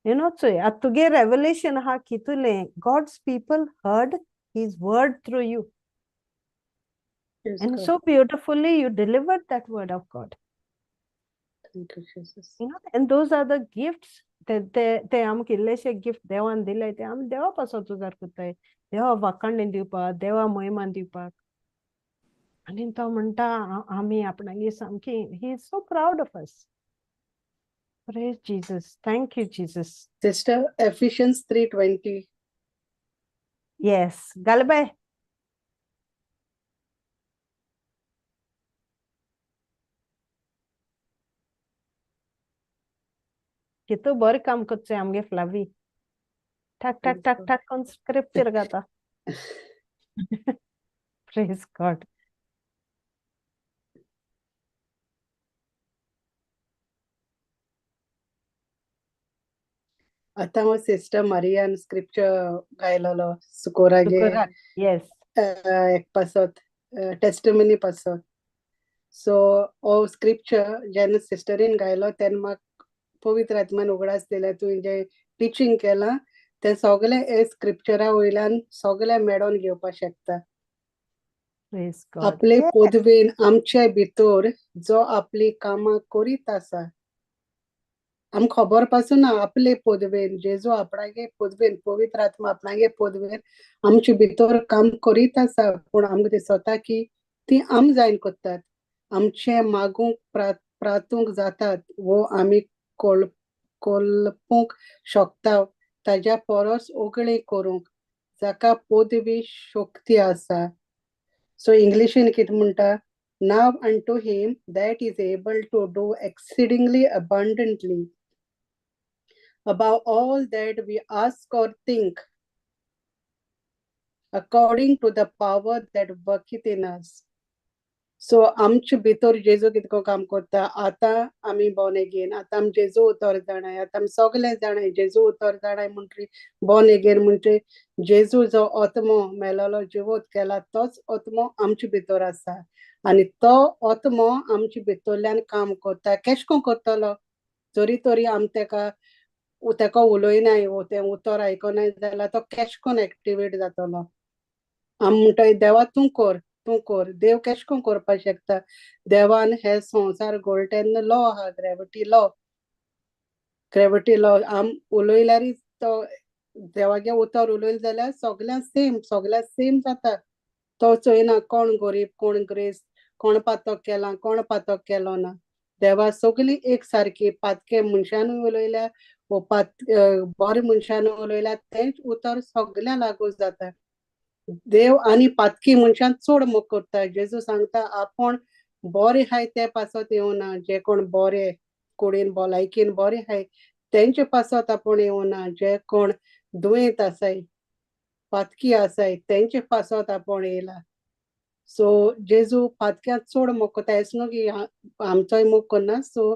You know, चोय आतां तुगे रेवलेशन आहा कितुलें, God's people heard his word through you. And so beautifully you delivered that word of God. Thank you, Jesus. You know, and those are the gifts. ते आमकां इल्लेशे गिफ्ट देवान दिले, ते आमी देवा पासत उजार करताय, देवा वाखाणणी दिवपाक, देवा महिमा दिवपाक. आनी तो म्हणटा आमी आपणागे सामकी, he is so proud of us. Praise Jesus. Thank you, Jesus. Sister, Ephesians 3:20. Yes. Galbe. कितू बरें काम करचें आमगे फ्लावी. ठाक ठाक ठाक ठाक कोन स्क्रिप्चर गाता. Praise God. आतां हांव सिस्टर मारियान स्क्रिप्चर गायलोलो सुकोरागे. येस. एक पासत टेस्टिमनी पासत. सो हो स्क्रिप्चर जेन्ना सिस्टरीन गायलो तेन्ना म्हाका पवित्र आत्मान उगडास दिले, तुवें जें टिचींग केलां तें सगळें हे स्क्रिप्चरा वयल्यान सगळें मेळोवन घेवपाक शकता. Praise God. आपले पदवेन आमचे भितर जो आपली कामां करीत आसा, आमकां खबर पासून ना, आपले पदवेन जेजू आपणागे पदवेन, पवित्र आत्मा आपणागे पदवेन आमचे भितर काम करीत आसा, पूण आमकां दिसता की ती आम जायन करतात, आमचे मागूंक प्रातूंक जातात वो आमी कोलपूंक शकता ताज्या परस उगळे करूंक जाका पदवी शक्ती आसा. सो इंग्लिशीन कितें म्हणटा, Now unto him that is able to do exceedingly abundantly above all that we ask or think, according to the power that worketh in us. So आमचे भितर जेजू कितको काम करता. आतां आमी बॉर्न अगेन, आतां आमी जेजू उतर जाणाय, आतां आमी सगळे जाणाय जेजू उतर जाणाय म्हणटरी बॉर्न अगेन म्हणजे जेजू जो आत्मो मेलोलो जिवोत केला तोच आत्मो आमचे भितर आसा आनी तो आत्मो आमचे भितरल्यान काम करता. केश कोन करतलो जरी तरी आमी तेका तेका उलयनाय वो तें उतर आयकनाय जाल्यार तो केश कोन एक्टिवेट जातलो. आमी म्हणटाय देवा तूं कर, तूं कर. देव केश कोन करपाक शकता? देवान हे संवसार घोळ तेन्ना लॉ आहा, ग्रेविटी लॉ, ग्रेविटी लॉ. आम उलयल्यारूच तो देवागे उतर उलयलें जाल्यार सगळ्यांक सेम, सगळ्यांक सेम जाता. तो चोयना कोण गरीब कोण ग्रेस्त, कोण पातक केला कोण पातक केलो ना. देवा सगळीं एक सारकी, पातके मनशानूय उलयल्या वो पात बरे मनशानूय उलयल्या, तेंच उतर सगळ्यांक लागू जाता. देव आनी पातकी मनशान चड मोग करता. जेजू सांगता आपूण बरे आहाय ते पासत येवना, जे कोण बरे कुडीन भलायकेन बरे आहाय तेंचे पासत आपूण येवना, जे कोण दुयेंत आसाय पातकी आसाय तेंचे पासत आपूण येयला. सो जेजू पातक्यांक चड मोग करता. एस न्हू की आमचोय मोग करना, सो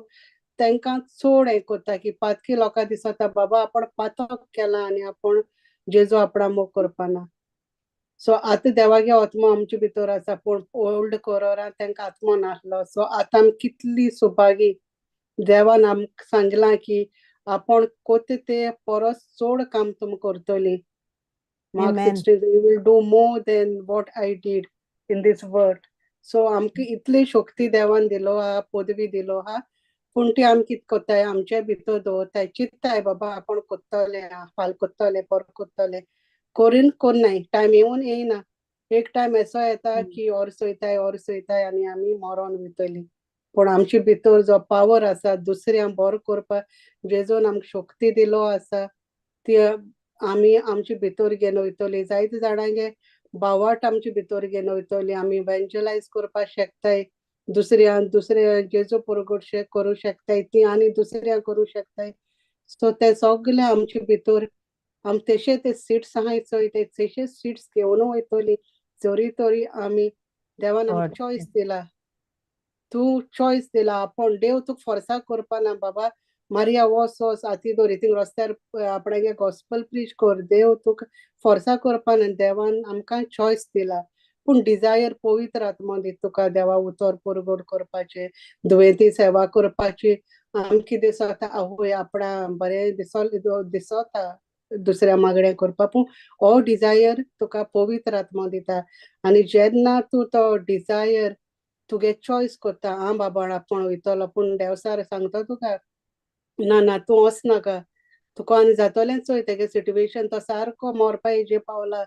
तेंकां चड हें करता की पातकी लोकांक दिसता बाबा आपूण पातक केलां आनी आपूण जेजू आपणा मोग करपाना. सो आतां देवागे आत्मो आमचे भितर आसा, पूण ओल्ड कोरोरा तेंकां आत्मो नासलो. सो आतां आमी कितली सुभागी, देवान आमकां सांगलां की आपूण कोत्ता ते परस चड काम तुमी करतली. Mark Amen. 16, you will do more than what I did in this world. So आमकां इतली शक्ती देवान दिलो आहा, पदवी दिलो आहा, पूण ती आमी कितें करताय, आमचे भितर दवरताय, चिंत्ताय बाबा आपूण करतले, फाल करतले, पर करतले, करीन कोन्नाय, टायम येवन येयना. एक टायम असो येता की और सोयताय और सोयताय आनी आमी मरोन वयतली. पूण आमचे भितर जो पावर आसा दुसऱ्यांक बरो करपाक जेजून आमकां शक्ती दिलो आसा ती आमी आमचे भितर घेवन वयतली. जायते जाणांगे बावाट आमचे भितर घेवन वयतली, आमी इव्हेंजलायज करपाक शकताय दुसऱ्यां, दुसऱ्या जेजू परगट करूं शकताय ती आनी दुसऱ्यां करूं शकताय. सो ते सगळे आमचे भितर आम तशे ते सीट्स आहाय चोय, ते तशे सीट्स घेवन वयतली. जरी तरी आमी देवान आमकां चॉयस दिला, तूं चॉयस दिला, आपूण देव तुका फोर्सा करपा ना बाबा मारिया वोस वोस हाती दवरी थिंग रस्त्यार आपणागे गॉस्पल प्रीच कर, देव तुका फोर्सा करपा ना. देवान आमकां चॉयस दिला, पूण डिजायर पवित्र आत्मा दिता तुका देवा उतर परगट करपाचें, दुयेंती सेवा करपाची. आमकां कितें दिसता आवय आपणा बरें दिसता दुसऱ्या मागणें करपाक, पूण हो डिजायर तुका पवित्र आत्मा दिता. आनी जेन्ना तूं तो डिजायर तुगे चॉयस करता, आं बाबा आपूण वयतलो, पूण देवसार सांगता तुका ना ना तूं वचनाका, तुका आनी जातलें चोय तेगे सिट्युएशन, तो सारको मरपा हेजे पावला,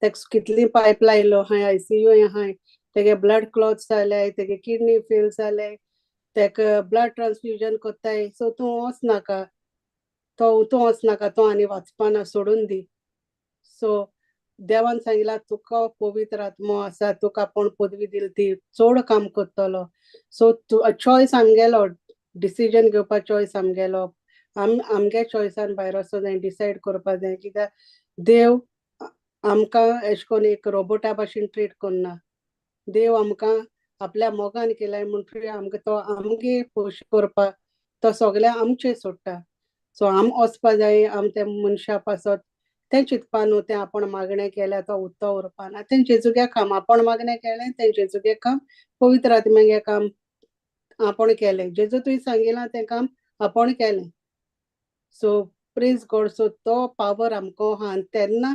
तेका कितली पायप लायलो आहाय, आयसीयू आहाय, तेगे ब्लड क्लॉट जाल्याय, तेगे किडनी फेल जाल्याय, तेका ब्लड ट्रान्सफ्युजन करताय. सो तूं वचनाका, तो तूं वचनाका, तो आनी वाचपाना सोडून दी. सो देवान सांगला तुका पवित्र आत्मो आसा, तुका आपूण पदवी दिली ती चड काम करतलो. सो तूं चॉयस आमगेलो, डिसिजन घेवपा चॉयस आमगेलो, आमगे चॉयसान भायर वचों जाय, डिसायड करपा जाय. कित्याक देव आमकां एशें कोन्न एक रोबोटा भाशेन ट्रीट करना. देव आमकां आपल्या मोगान केलाय म्हणटरी आमकां तो आमगे खोशी करपाक तो सगळें आमचें सोडटा. सो आम वचपा जाय, आम त्या मनशा पासत तें चिंतपा न्हू तें आपूण मागणें केलें तो उत्तो उरपा ना. तें जेजूगे काम आपूण मागणें केलें, तें जेजूगे काम, पवित्र आत्म्यागे काम आपूण केलें. जेजू तुवें सांगिलां तें काम आपूण केलें. सो प्रेज गॉड. सो तो पावर आमकां आहा आनी तेन्ना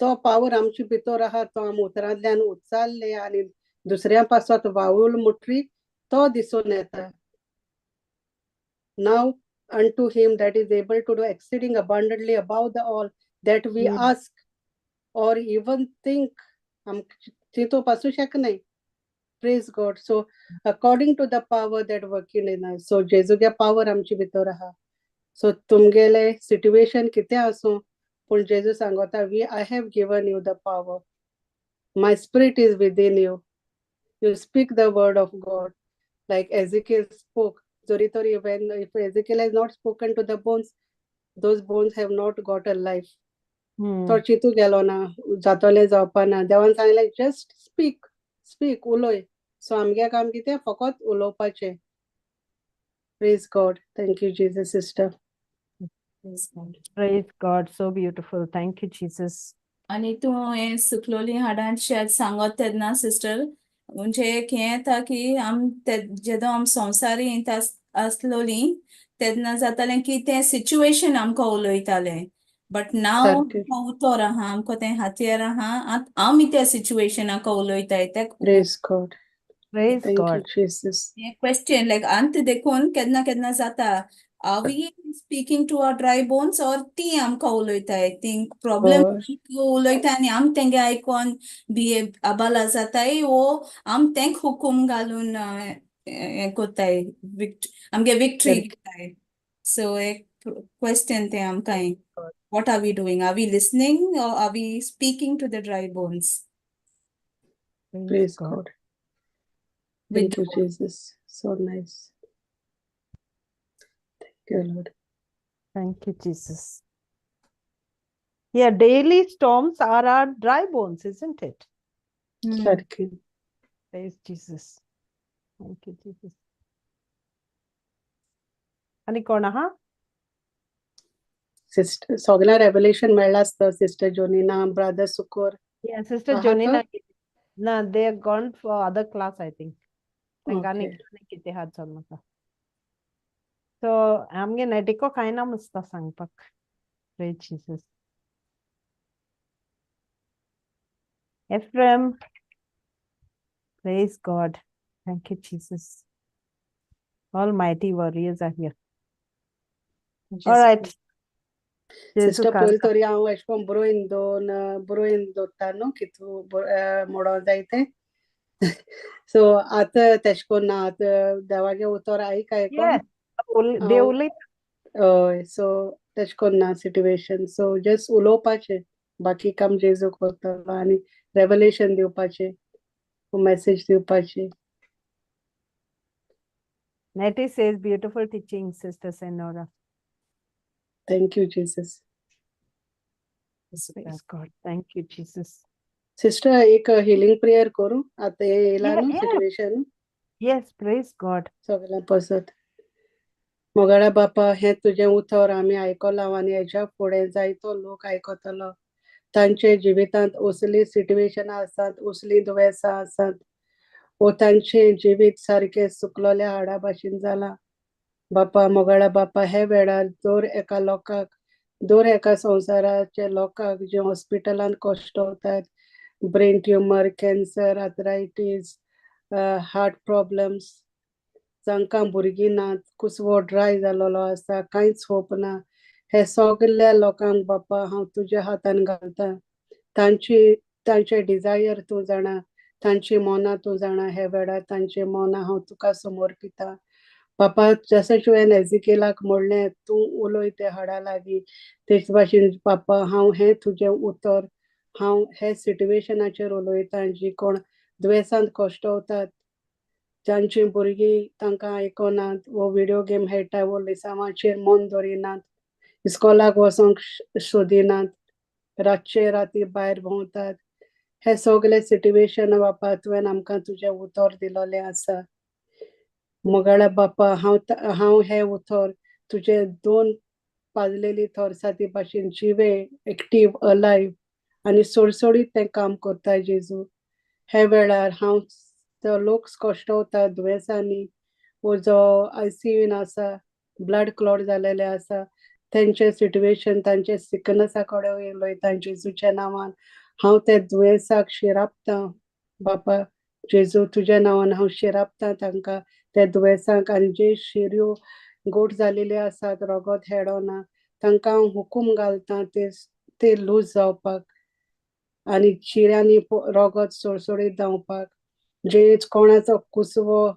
तो पावर आमचे भितर आहा, तो आमी उतरांतल्यान उच्चारले आनी दुसऱ्या पासत वावूल मुटरी तो दिसून येता. Now unto him that is able to do exceeding abundantly above the all that we ask or even think. आम चिंतू पासूं शकनाय. Praise God. So according to the power that working in us. So जेजूगे power आमचे भितर आहा. So तुमगेले situation कितें आसूं, पूण जेजू सांगता, we I have given you the power, my spirit is within you, you speak the word of God like Ezekiel spoke. जरी तरी when if Ezekiel has not spoken to the bones, those bones have not got a life. तो चिंतू गेलो ना जातोलें जावपा ना. देवान सांगलें जस्ट स्पीक, स्पीक, उलय. सो आमगे काम कितें, फकत उलोवपाचें. Praise God. Thank you Jesus sister. Praise God. Praise God. So beautiful. Thank you, Jesus. आनी तूं हें सुकलोली हाडां शेत सांगत तेन्ना सिस्टर, म्हणजे एक हें येता की आम ते जेदो आम संवसारी आसलोली तेन्ना जातालें की तें सिच्युएशन आमकां उलयतालें, बट नाव सारकें. आमकां उतर आहा, आमकां तें हातयार आहा, आतां आमी त्या सिच्युएशनाक उलयताय ते. Praise God. Praise thank you God. Jesus. हें क्वेश्चन लायक अंत देखून केन्ना केन्ना जाता, are we speaking to our dry bones or ती आमकां उलयताय, ती प्रॉब्लेम उलयता आनी आम तेंगे आयकोन बिये अबाला जाताय, वो आम तेंक हुकूम घालून हें कोत्ताय, आमगे विक्ट्री घेताय. सो एक क्वेश्चन तें आमकां, what are we doing? Are we listening or are we speaking to the dry bones? Praise God. With Thank you, Jesus. So nice. Thank you, Lord. Thank you, Jesus. Yeah, daily storms are our dry bones, isn't it? सारकें. Praise Jesus. Thank you, Jesus. आनी कोण आहा? Sister सगळ्या revelation मेळ्ळा आसता. Sister जोनिना, brother सुकोर. Yeah, Sister आहा तो? Jonina. No, they are gone for other class, I think. तांकां Okay. कितें हात जावन म्हाका. सो आमगे नेटिको कांय ना मुसता सांगपाक. Praise Jesus. Ephraim. Praise God. Thank you, Jesus. All mighty warriors are here. All right. Jesu sister पयलीं कारता. तरी हांव एशें कोन्न बरोवन दोन बरोवन दवरता न्हू कितू मोडो जाय तें. सो आतां तेशें कोन्न ना, आतां देवागे उतर आयक आयकोन Yes. देव हांव उलयता. हय. सो तेशें कोन्न ना सिट्युएशन. सो जस्ट उलोवपाचें, बाकी काम जेजू करतलो आनी रेवलेशन दिवपाचें, मॅसेज दिवपाची. Nettie says, beautiful teaching, Sister Senora. Thank you Jesus. Praise God. Thank you, Jesus. Sister एक हिलिंग प्रेयर करूं आतां हें येयलां Yeah, न्हू yeah. Situation Yes, praise God. सगळ्यां पसत. मोगाळ्या बापा, हें तुजें उतर आमी आयकलां आनी हेज्या फुडें जायतो लोक आयकतलो. तांचे जिवितांत असलीं सिट्युएशनां आसात, असलीं दुयेंसां आसात, वो तांचें जिवीत सारकें सुकलोल्या हाडा भाशेन जालां. बापा, मोगाळ्या बापा, हे वेळार दर एका लोकाक, दर एका संवसाराच्या लोकांक जे हॉस्पिटलांत कश्टवतात, brain tumour, cancer, arthritis, heart problems, जांकां भुरगीं नात, कुसवो ड्राय जालोलो आसा, कांयच होप ना, हे सगल्या लोकांक बापा हांव तुज्या हातान घालता. तांची तांचे डिजायर तूं जाणा, तांची मनां तूं जाणा. हे वेळार तांची मनां हांव तुका समर्पिता बापा. जशें तुवें एजिकेलाक म्हणलें, तूं उलय ते हाडा लागीं, तेच भाशेन बापा हांव हें तुजें उतर हांव हे सिट्युएशनाचेर उलयतां. जी कोण दुयेंसांत कश्टवतात, जांची भुरगीं तांकां आयकनात, वो विडियो गेम खेळटा, वो लिसांवाचेर मन दवरिनात, इस्कॉलाक वचोंक सोदिनात, रातचे राती भायर भोंवतात, हे सगळे सिट्युएशन बापा तुवें आमकां तुजें उतर दिलोलें आसा. मोगाळ्या बापा, हांव हांव हें उतर तुजे दोन पाजलेली थोरसा ती भाशेन जिवे, एक्टीव, अलायव आनी सोडसोडीत तें काम करता जेजू. हे वेळार हांव जो लोक कश्टवता दुयेंसांनी वो जो आयसीयून आसा, ब्लड क्लॉट जालेले आसा, तेंचे सिट्युएशन, तांचे सिकनसा कडेन उलयता जेजूच्या नांवान. हांव ते दुयेंसाक शिरापता बापा जेजू, तुज्या नांवान हांव शिरापता तांकां त्या दुयेंसाक. आनी जे शिरयो गोट जालेले आसात, रगत हेडोना, तांकां हांव हुकूम घालता ते ते लूज जावपाक आनी शिऱ्यांनी रगत सोडसोडीत धांवपाक. जे कोणाचो कुसवो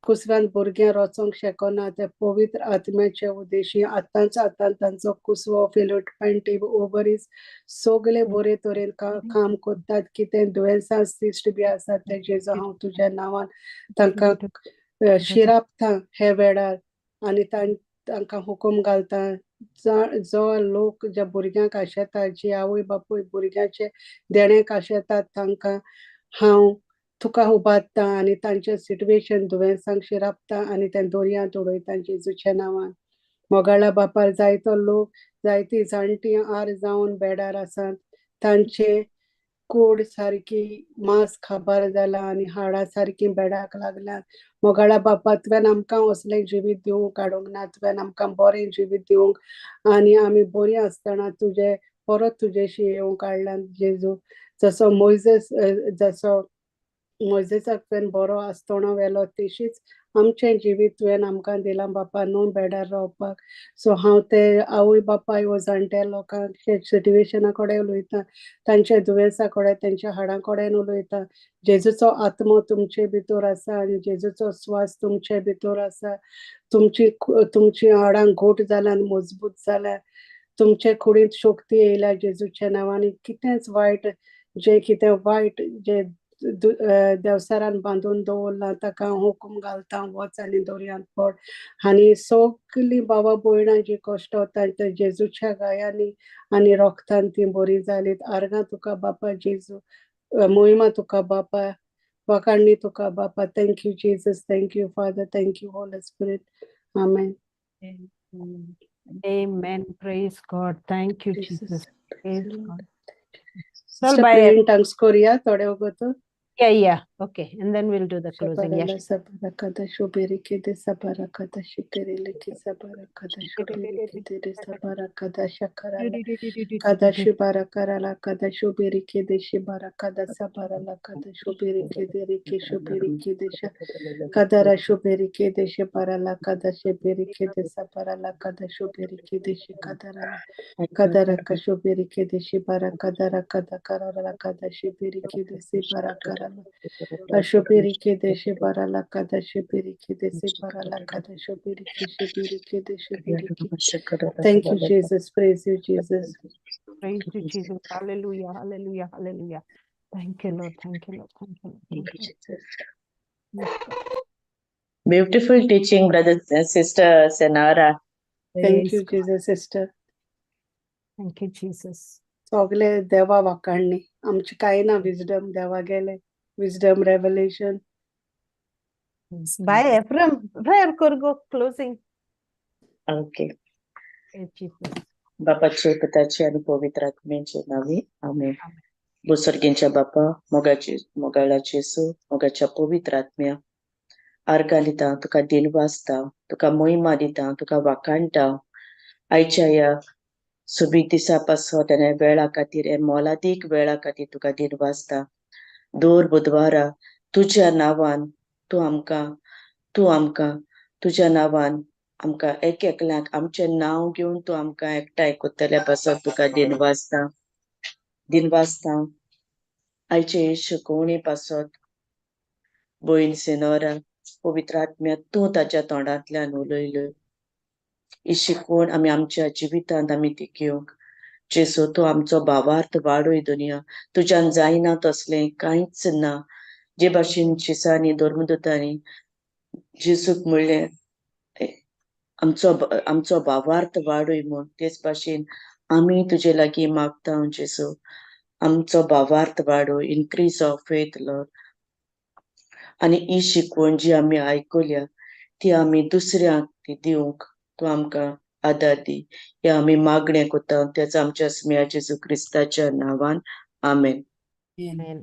कुसव्यान भुरगें रचोंक शकना, ते पवित्र आत्म्याचे उद्देशी आतांच आतां तांचो कुसवो, फिलोटपायन ट्यूब, ओवरीज सगळे बरे तरेन काम करतात. कितें दुयेंसां सिस्ट बी आसात ते जेजू हांव तुज्या नांवान तांकां शिरापता हे वेळार आनी तांकां हुकूम घालता. जो लोक ज्या भुरग्यांक आशेता, जी आवय बापूय भुरग्यांचे देण्याक आशेतात, तांकां हांव तुका उबारता आनी तांचे सिट्युएशन दुयेंसांक शिरापता आनी ते दर्यांत उडयता जेजूच्या नांवान. मोगाळा बापार, जायतो लोक, जायती जाणटी आर जावन बेडार आसात, तांचे कूड सारकी मांस खाबार जाला आनी हाडां सारकी बेडाक लागल्यात. मोगाळा बापा, तुवें आमकां असलें जिवीत दिवंक काडूंक ना. तुवें आमकां बरें जिवीत दिवंक आनी आमी बरीं आसतना तुजे परत तुजेशी येवंक काडल्यात जेजू. जसो मोयजेस, जसो मोयजेसाक तुवें बरो आसतोणो व्हेलो, तशीच आमचें जिवीत तुवें आमकां दिलां बापा, न्हू बेडार रावपाक. सो हांव ते आवय बापाय वो जाणट्या लोकांक सिट्युएशना कडेन उलयतां, तांच्या दुयेंसा कडेन, तेंच्या हाडां कडेन उलयतां. जेजूचो आत्मो तुमचे भितर आसा आनी जेजूचो स्वास तुमचे भितर आसा. तुमची तुमची हाडां घट जाल्यात, मजबूत जाल्या, तुमचे कुडींत शक्ती येयल्या जेजूच्या नांवान. कितेंच वायट, जें कितें वायट जे देवसारान बांदून दवरलां, ताका हांव हुकूम घालता, वच आनी दर्यांत पड. आनी सगलीं बाबा भयणां जी कश्ट वता ते जेजूच्या गायांनी आनी रोगतान ती बरी जालीत. आर्गां तुका बापा जेजू, मोहिमा तुका बापा, वाखाणणी तुका बापा. Thank you Jesus, thank you Father, thank you Holy Spirit. Amen. Amen. Praise God. Thank you, Jesus. Praise God. Sister, bye. Pray in tongues करूया थोडे वगत. Yeah. Okay. And then we'll do the closing. Yeah. Sabarakada shoberikede sabarakada shikerileke sabarakada shoberikede sabarakada shakarala kada shibarakarala kada shoberikede shibarakada sabarala kada shoberikede rike shoberikede kadara shoberikede shibarala kada shoberikede sabarala kada shoberikede shikadara kadara kashoberikede shibarakadara kada karala kada shiberikede sibarakarala Ashobirike shibarala kada shibirike sibarala kada shobirike shibirike shibirike. Thank you, Jesus. Praise you, Jesus. Praise you, Jesus. Hallelujah. Hallelujah. Hallelujah. Thank you, Lord. Thank you, Lord. Thank you, Lord. Thank you, Jesus. Yes, God. Beautiful teaching, brother and sister Senara. Thank Praise you, God. Jesus, sister. Thank you, Jesus. सगळे देवा वाखाणणी. आमची कांय ना wisdom, देवा गेले wisdom, revelation. Praise Bye, God. Ephraim. Prayer go closing. Okay. Praise Jesus. बापाचे, पुताचे आणि पवित्र आत्म्याचे नावे, आमेन. आमेन. बोसर्गींच्या बापा, मोगाचे, मोगाळा जेसू, मोगाच्या पवित्र आत्म्या, आर्गां दिता तुका, दिनवासता तुका, मोहिमा दिता तुका, वाखाणटा आयच्या ह्या सोबीत दिसा पासत आनी वेळा खातीर, हे मोलादीक वेळा खातीर तुका दिनवासता. दर बुधवारा तुज्या नांवान तूं आमकां तुज्या नांवान आमकां एक एकल्याक आमचें नांव घेवन तूं आमकां एकठांय करतल्या पासत तुका दिनवासता, दिनवासता. आयचे शिकोवणे पासत, भयण सिनोरा, पवित्र आत्म्या तूं ताच्या तोंडांतल्यान उलयलो, ही शिकवण आमी आमच्या जिवितांत आमी ती घेवंक. जेसू, तूं आमचो भावार्थ वाडय. दुनिया तुज्यान जायना तसलें कांयच ना. जे भाशेन शिसांनी, धर्मदूतांनी जेसूक म्हणलें, आमचो भावार्थ वाडय म्हूण, तेच भाशेन आमी तुजे लागीं मागता, जेसू, आमचो भावार्थ वाडय. Increase our faith, Lord. आनी ही शिकवण जी आमी आयकल्या ती आमी दुसऱ्यांक ती दिवंक तूं आमकां आदार दी. ह्या आमी मागणें कोता त्याच आमच्या स्म्या जेजू क्रिस्ताच्या नांवान. आमेन. Amen.